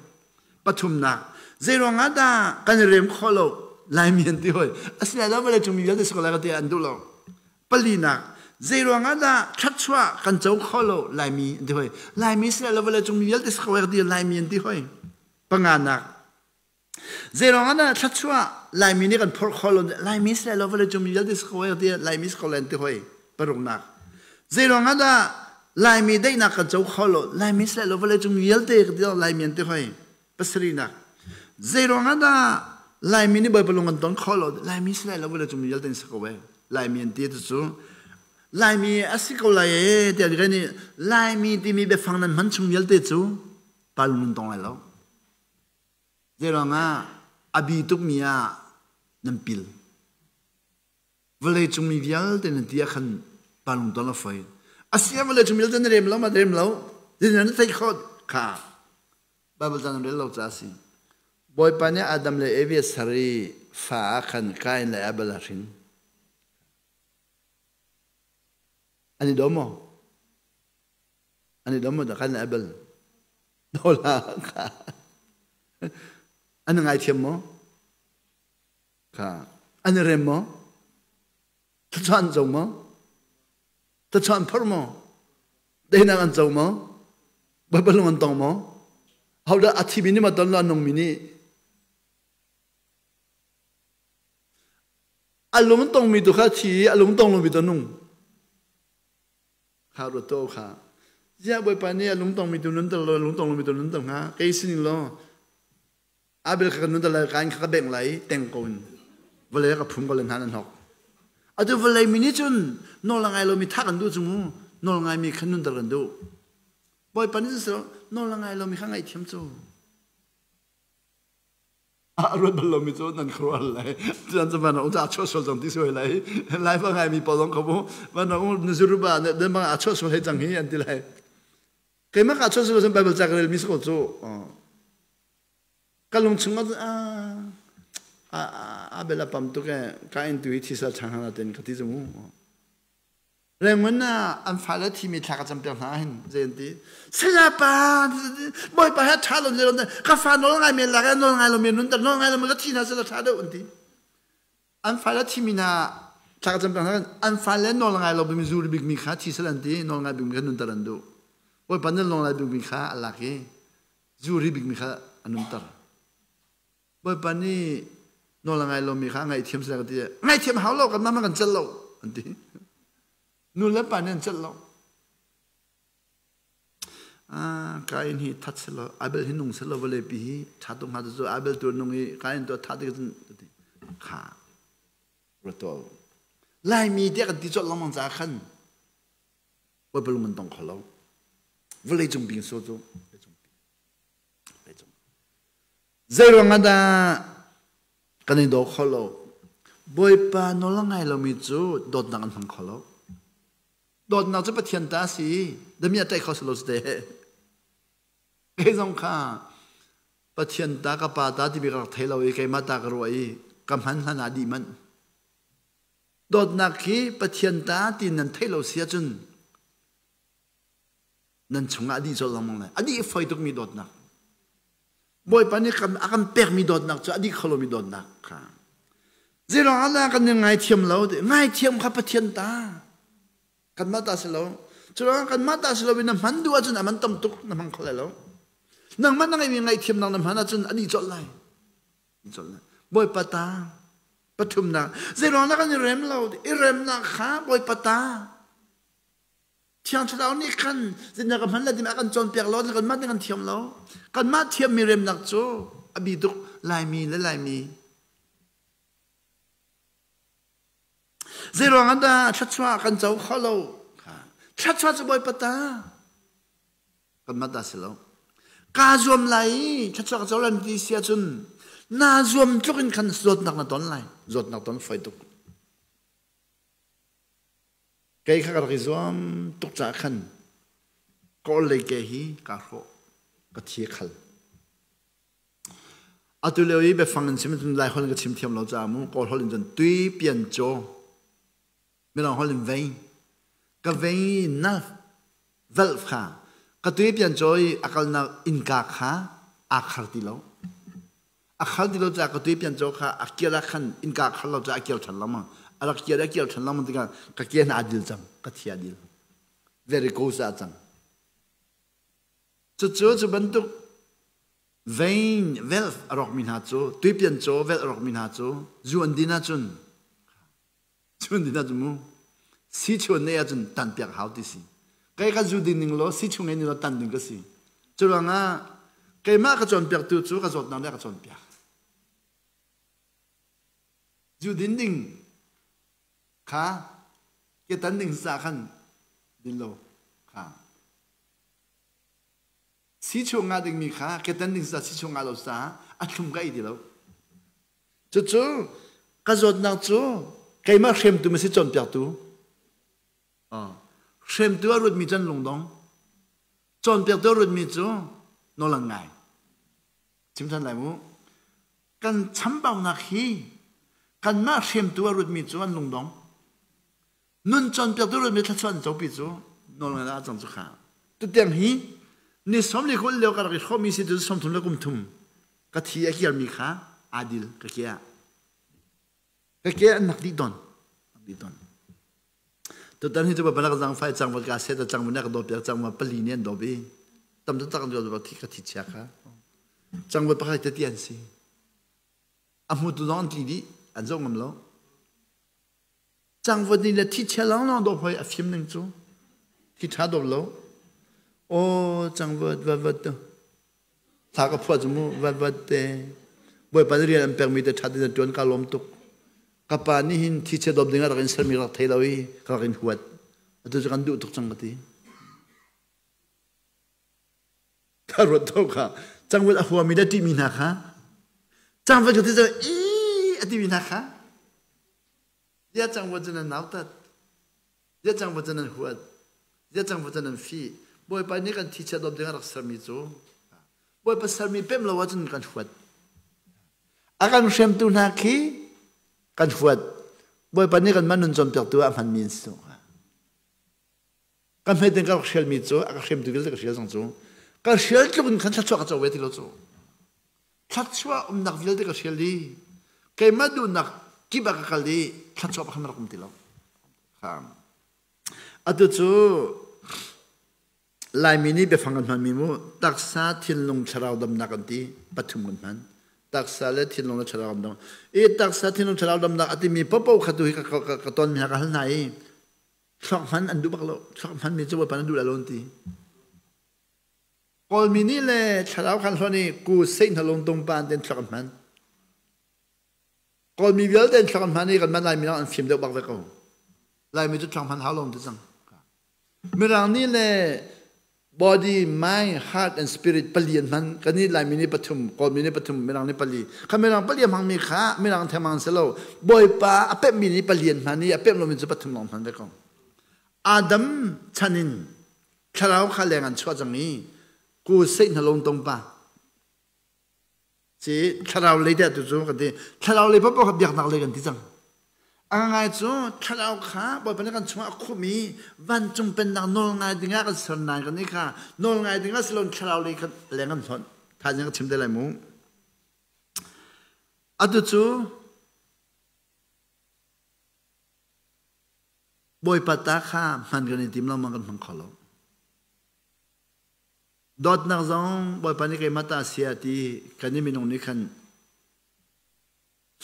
Speaker 1: Pathumnak, zeiruang ah dah kan i rem kho lo Laimi an ti hoi. A si lai lo vawleicung mi vialte si ko lai ka ti an duh lo. Palinak, zeiruang ah dah thluachuah kan co kho lo Laimi an ti hoi. Laimi si lai lo vawleicung mi vialte si ko lai ka ti Laimi an ti hoi. Panganak, Zeiruang ah dah thluachuah Laimi nih kan phorh kho lo Laimi si lai lo vawlei cung mi vialte si ko ti Laimi si ko lai ti hoi paruknak. Zeiruang ah dah Laimi daihnak kan co kho lo Laimi si lai lo vawlei cung mi vialte ka ti Laimi an ti hoi pasarihnak. Zeiruang ah dah Laimi nih Bawipa lung kan ton kho lo Laimi si lai lo vawlei cung mi vialte si ko ve Laimi an ti cu Laimi a si ko lai e tiah kan nih Laimi timi biafang nan hman chung vialte cu pa lung nan tong lai lo. Zeiruangah a bi tukmi ah nan pil. Vawleicung mi vialte nan ti ah khan pa lungton a foi. A si ah vawleicung vialte na rem lo ma rem lo. Zeitin na theih khawh kha. Bible ca nan rel lo ca a si. Bawipa nih Adam le Evi a ser i fa ah khan Kain le Abel a hrin. An i daw maw? An i dom maw dah kan Abel? Nola kha. An ngaithiam maw? Kha. An i rem maw? Thluachuah an co maw? Thluachuah an phorh maw? Teinak an co maw? Baibal lung an tong maw? Hodah a thimi nih ma ton lo a nungmi nih a lung tongmi tu kha thi i a lung tong lomi tu nung. Kha ruat to kha. Ziah Bawipa nih a lung tongmi tu nun ter lo a lung tong lomi tu nun ter hnga. Kei sining law Abel kha ka nun ter lai kain kha ka bengh lai teng ko in vawlei ka phum ko le hna nan hok. Atu vawlei mi nih cun nawl a ngai lomi thah kan duh cu mu. Nawl ngaimi kha nun ter kan duh. Bawipa nih cun nawl a ngai lomi kha ngaihthiam cu. A ruat bal lomi cu nan khuaruah lai. Cun cu van um a chuah sual cang ti suai lai. Lai fa ngaimi pawl zong kho mu. Van um nuzuruba ne den bang a chuah sual hei cang hi an ti lai. Keimah ka chuah sual cun Bible ca ka rel mi si ko cu. Ka lung chung ah a a bel a pam tuk e ka in tu hi thisal chang hana ten ka ti cu mu. Rengun ah an fale thimi thla ka campiak hna hin zei an ti sayapa bawipa he ṭha lo ne ka fa nawl ngai men lak nawl ngai lo men nun ter nawl ngai lo ka thi hna sila ṭha deuh an ti an fale thimi hna thla ka campiak hna an fale nawl ngai lo bimi zuri bik mi kha thi sel an ti nawl ngai bik mi kha nun ter an duh bawipa nih nawl ngai bik mi kha a lak i zuri bik mi kha a nunter Bawipa nih nawl a ngai lomi kha a ngaihthiam seh ka ti. Ngaihthiam hau lo kan mah kan celh lo an ti. Nu le pa nih an celh lo. Ah, Kain hi that selaw Abel hi nung selaw vawlei pi hi tha tuk hnga cu Abel tu nung i Kain tu tha tik cun kha ratol Laimi tiah kan ti colh lengmang caah khan Bawipa lung an tong kho lo. Vawlei cung bing so cu Zeiruang ah dah kan i daw kho lo? Bawipa nawl a ngai lomi cu dawtnak an hmang kho lo. Dawtnak cu Pathian ta a si. Dami a ṭaih kho si lo si te. Kei zong kha Pathian ta ka pa ta timi ka rak thei lo i keimah ta ka ruah i ka hman hlan ah dih manh. Dawtnak hi Pathian ta ti nan theih lo si ahcun nan chungah a dih colh lengmang lai a dih foi tukmi dawtnak Bawipa nih a kan pekmi dawtnak cu a dih kho lomi dawtnak kha zeiruang ah dah kan ngaithiam lo ngaithiam kha Pathian ta kanmah ta si lo curuangah kanmah ta si lo in na hman duh ahcun a man tam tuk na hmang kho lai lo nangmah na ngeihmi ngaihthiamnak na hman ahcun a dih colh lai colh lai Bawipa ta pathumnak zeiruang dah kan i rem lo i remnak kha Bawipa ta Thiang Thlarau nih khan zeitindah ka hman lai timi a kan cawnpiak lo, kanmah nih kan thiam lo. Kanmah thiammi remnak cu a bi tuk Laimi le Laimi. Zeiruang ah dah thluachuah kan co kho lo? Thluachuah cu Bawipa ta. Kanmah ta si lo. Kaa zuam lai i thluachuah ka co lai ti si ahcun naa zuam tluk in khan zawtnak na ton lai. Zawtnak ton fawi tuk. Kei kha ka rak i zuam tuk caah khan kawl lei ke hi kaa hrawh, ka thi a khal. Atu lio i biafang in chim cun Lai holh in ka chim thiam lo caah mu Kawl holh in cun tui pian caw Mirang holh in vei ka vei na valve kha ka tui pian caw i a kalnak innka kha aa khar ti lo. A khal ti lo caah ka tui pian caw kha a kial ah khan innka a khar lo caah a kial ṭhan lengmang. A rak kial a kial ṭhan lengmang tikah ka ke hna a dil cang, ka thi a dil. Varicose ah cang. Cucu cu bantuk vein valve a rawkmi hna cu tuipian caw valve a rawkmi hna cu zu an din ahcun Chun din ahcun mu si chuan nei ahcun tan piak hau ti si. Kei ka zu ding ning law si chung ni law tan ding ka si. Curuangah keimah ka cawnpiaktu cu ka zawtnak nih a ka cawnpiak. Zu din ding kha ke tan ding sa khan din lo kha si chung nga dingmi kha ke tan ding sa si chung nga lo sa a thlum ka ei ti lo. Cucu ka zawtnak cu keimah hremtu ma si cawnpiaktu? Hremtu a ruatmi cu an lungdong. Cawnpiaktu a ruatmi cu nawl an ngai. Chim ṭhan lai mu. Kan chambaunak hi kanmah hremtu a ruatmi cu an lungdong. Nun cawnpiaktu a ruatmi thluachuah an copi cu nawl ngai ah cang cu kha. Tutiang hi ni 20 lio ka rak i hrawmmi si cu 30 le kum thum ka thi a kirmi kha aa dil ka ke ah. Ka ke an nak dih tawn. Dih tawn. Tutan hi cu balak zang fai cang ka set cang na ka dawp piak cang ma pali ne an dawp i tam tak an dawp thi ka thi chia kha. Cangvut pakhat te ti an si. A hmutu zong an tli dih an zoh ngam lo. Cangvut nih le thi chia lawnglawng dawp hoi a fim ning cu. Thi ṭha dawp lo. Aw cangvut vat tu. Thla ka phuah cu mu vat vat te. Bawipa nih rian an pekmi te ṭha tein ṭuan ka lawm tuk. Ka pa nih hin thi chia dawp ding ah rak in sermi rak thei lo i ka rak in huat. Atu cu kan duh tuk cang ka ti. Ka ruat to kha cangvut a huami le ṭihmi hna kha cangvut ka ti cu i a timi hna kha zia cangvut cu nan nautat zia cangvut cu nan huat zia cangvut cu nan fih Bawipa nih kan thichiat dawm ding a rak sermi cu Bawipa sermi pem lo ahcun kan huat a kan hremtu hna khi kan huat Bawipa nih kan man nun cawnpiaktu ah hmanmi an si. Ka hmet in ka rak hrialmi cu a ka hremtu vialte ka hrial cang cu. Ka hrial tluk in khan thluachuah ka co ve ti lo cu. Thluachuah umnak vialte ka hrial i keimah duhnak kip ah ka kal i thluachuah pakhat rak um ti lo. Atu cu Laimi nih biafang kan hmanmi mu taksa thinlung thlarau damnak kan ti pathum kan hman. Taksa le thinlung le thlarau damnak. I taksa thinlung thlarau damnak a timi popo kha tu hi ka ton mi ha ka hal hna i Thluak hman an duh bak lo. Thluak hman mi cu Bawipa nan duh lai lo an ti. Kawlmi nih le thlarau khan hluan i ku seih hna lung tung pa an ten thluak an hman. Kawlmi vialte an thluak an hman i kan mah Laimi an fim deuh bak ve ko. Laimi cu thluak hman hau lo an ti cang. Mirang nih le body, mind, heart and spirit pali an hman. Kan nih Laimi nih pathum, Kawlmi nih pathum, Mirang nih pali. Kha Mirang pali a hmangmi kha Mirang themang si lo. Bawipa a pemhmi nih pali an hman i a pemh lomi cu pathum lawng hman ve ko. Adam chan in thlarau kha leng an chuah cang i ku seih hna lung tong pa Si thlarau lei tiah tu cu kan ti. Thlarau lei paohpaoh kha biaknak lei kan ti cang. A ngai cu thlarau kha Bawipa nih kan chungah a khumh i vancung pennak nawl ngai dingah kan ser nain kan nih kha nawl ngai dingah si loin thlarau lei kha leng kan hlonh. Thaizing ka chim te lai mu. Atu cu Bawipa ta kha hman kan i tim lo man kan hmang kho lo. Dawtnak zong Bawipa nih keimah ta a si a ti kan i minung nih khan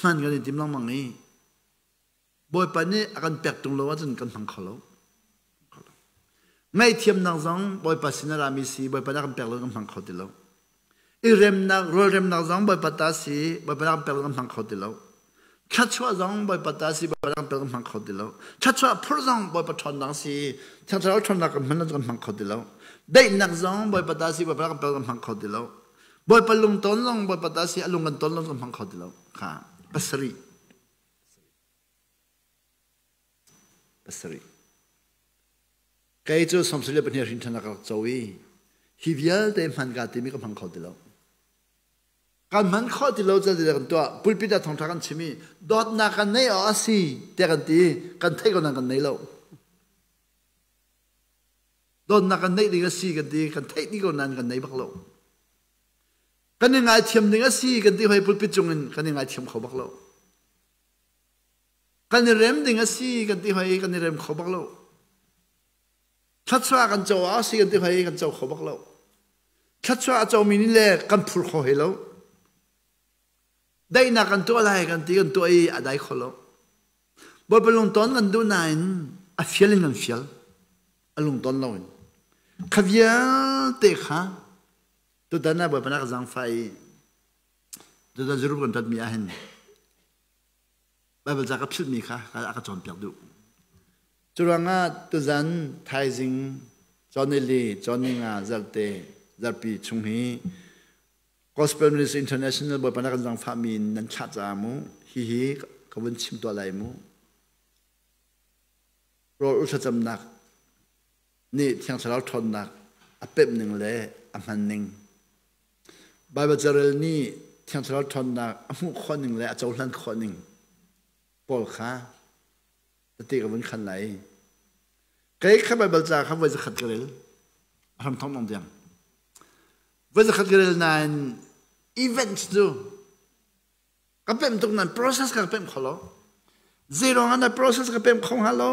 Speaker 1: hman kan i tim lengmang i Bawipa nih a kan pek ṭung lo ahcun kan hmang kho lo. Ngaihthiamnak zong Bawipa sin a rami si Bawipa nih a kan pek lo kan hmang kho ti lo. I remnak, rualremnak zong Bawipa ta si Bawipa nih a kan pek lo kan hmang kho ti lo. Thluachuah zong Bawipa ta si Bawipa nih kan hmang kho ti lo. Thluachuah phurh zong Bawipa ṭhawnnak si Thiang Thlarau ṭhawnnak kan hman kan hmang kho ti lo. Daihnak zong Bawipa ta si Bawipa kan kan hmang kho ti lo. Bawipa lungton zong Bawipa ta si a lung kan ton lo kan hmang kho ti lo. Kha pasarih. Pasarih. Kei cu 32 hrin ṭhan ka rak co i hi vialte hman ka timi ka hmang kho ti lo. Kan hman khawh ti lo ca kan tuah pulpit ah thawngṭha kan chim i dawtnak kan neih awk a si tiah kan ti kan theih ko nain kan nei lo. Dawtnak kan neih ding a si kan ti kan theih dih ko nain kan nei bak lo. Kan i ngaithiam ding a si kan ti hoi pulpit cung in kan i ngaithiam kho bak lo. Kan i rem ding a si kan ti hoi kan i rem kho bak lo. Thluachuah kan co a si kan ti hoi kan co kho bak lo. Thluachuah a comi nih le kan phur kho he lo. Daihnak kan tuah lai kan ti kan tuah i a dai kho lo. Bawipa lungton kan duh nain a fial in kan fial. A lungton loin. Kha vialte kha tutan ah Bawipa na ka zaangfah i tutan Jerusalem kan ṭatmi ah hin Baibal ca ka philhmi kha a ka cawnpiak duh. Curuangah tuzan thaizing cawnili cawnninga zarhte zarhpi chung hi Gospel Ministry International Bawipa na kan zangfahmi in nan thlah caah mu hihi ka vun chim tuah lai mu. Rawl ul thlacamnak nih Thiang Thlarau ṭhawnnak a pemh ning le a hman ning Baibal carel nih Thiang Thlarau ṭhawnnak a hmuh khawh ning le a cohlan khawh ning pawl kha tete ka vun khan lai. Kei kha Baibal ca kha voi zakhat ka rel. A hram thong dong tiang. Voi zakhat ka rel nain events cu ka pemh tuk nain process ka pemh kho lo. Zeiruang ah na process ka pemh kho hnga lo?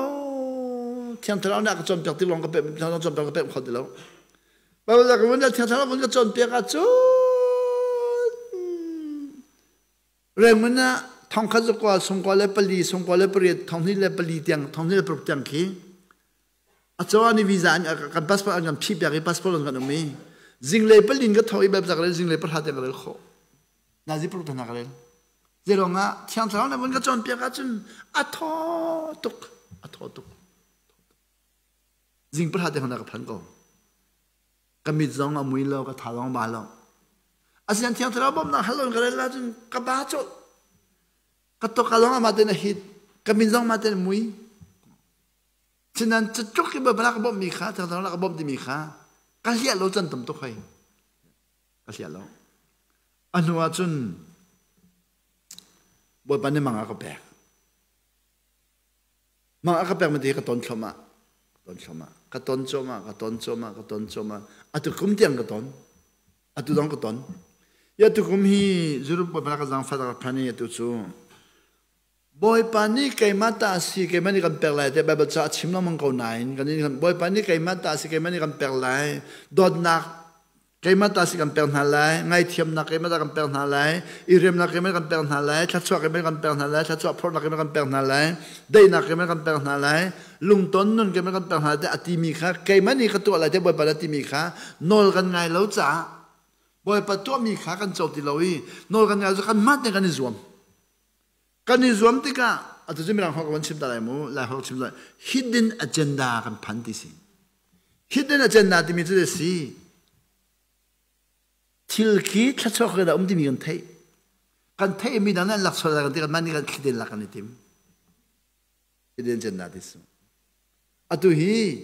Speaker 1: Thiang Thlarau nih a ka cawnpiak ti lawng ka pemh, Thiang Thlarau cawnpiak ka pemh kho ti lo. Bible ka vun Thiang Thlarau vun ka cawnpiak ahcun Rengun ah thongkhat zakua sungkua le pali sungkua le pariat thonghnih le pali tiang thonghnih le paruk tiang khi acawa nih visa an kan passport an kan phih piak i passport an kan um i zinglei palin ka tho i bel rel zinglei pahra tiang ka rel khawh nazi paruk hna ka rel zeiruang ah Thiang Thlarau nih vun ka cawnpiak ahcun a thaw tuk a thaw tuk zing pahra tiang hna ka phan ko ka mit zong a mui lo ka tha zong ba lo asian Thiang Thlarau bawmhnak hal ka rel ahcun ka ba colh ka tok ka zong amah ten a hit ka min zong mah ten mui. Sinan cutluk i Baibal ka bawmhmi kha, Thiang Thlarau ka bawmh timi kha ka hliah lo can tam tuk hoi. Ka hliah lo. A hnu ah cun Bawipa nih mang a ka pek. Mang a ka pek mi ka ton thluahmah. Ka ton thluahmah. Ka ton cuahmah, ka ton cuahmah, ka ton cuahmah. Atu kum tiang ka ton. Atu dong ka ton. Ya tu kum hi Zuruk Bawipa ka zaangfah ka phan i atu cu Bawipa nih keimah ta a si, keimah nih kan pek lai tiah Baibal ca a chim lengmang ko nain kan in Bawipa nih keimah ta a si, keimah nih kan pek lai, dawtnak keimah ta si kan pek hna lai, ngaithiamnak keimah ta kan pek hna lai, i remnak keimah kan pek hna lai, thluachuah keimah kan pek hna lai, thluachuah phorhnak keimah kan pek hna lai, daihnak keimah kan pek hna lai, lungton nun keimah kan pek hna lai tiah a timi kha keimah nih ka tuah lai tiah Bawipa nih a timi kha nawl kan ngai lo caah Bawipa tuahmi kha kan co ti lo i nawl kan ngai lo kan mah te kan i zuam. Kan i zuam tikah atu cu mirang holh ka van chim ta lai mu, lai holh chim lai. Hidden agenda kan phan ti si. Hidden agenda timi cu si. Thil khi thluachuah khi dah um timi kan theih. Kan theih mi dang nih an lak sual lai kan ti kan mah nih kan thliten lak kan i tim. Hidden agenda ti si. Atu hi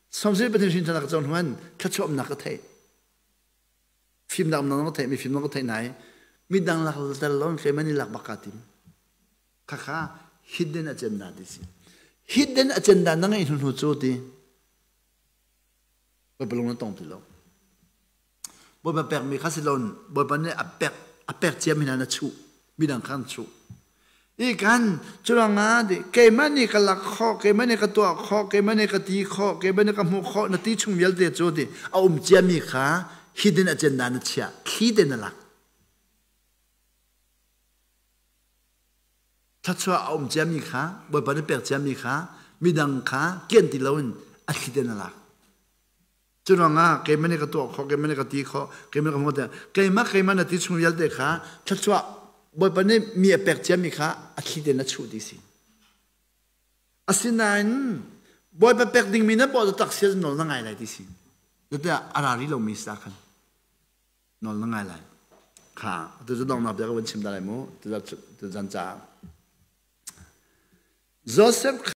Speaker 1: Samsung Pathian hrin ka cong hnuan thluachuah umnak ka theih. Fimnak um na theih mi fimnak ka theih nai midang lak tel lo hle mani lak bak ka tim. Khakha hidden agenda ti si. Hidden agenda na ngeih hnu hnu cu ti. Bawipa lung na tong ti lo. Bawipa pek mi kha si lon Bawipa nih a pek a pek cia mi hna na chuh midang kha an chuh. I kan curangah keimah nih ka lak khawh, keimah nih ka tuah khawh, keimah nih ka ti khawh, keimah nih ka hmuh khawh na ti chung vialte cu ti a um ciami kha hidden agenda na chiah, thli te na lak. Thluachuah a um ciami kha, Bawipa nih pek ciami kha midang kha kian ti loin a thli te na lak. Cu ruangah keimah nih ka tuah khawh, keimah nih ka ti khawh, keimah nih ka hmuh tiah keimah keimah na ti chung vialte kha thluachuah Bawipa nih mi a pek ciami kha a thli tein a chuh ti si. Asinain Bawipa pek dingmi na paw tak sia nawl na ngai lai ti si. Zeitiah a ra rih lomi sa khan nawl na ngai lai. Kha atu cu donghnak bia ka van chim ta lai mu tu zan caah. Joseph.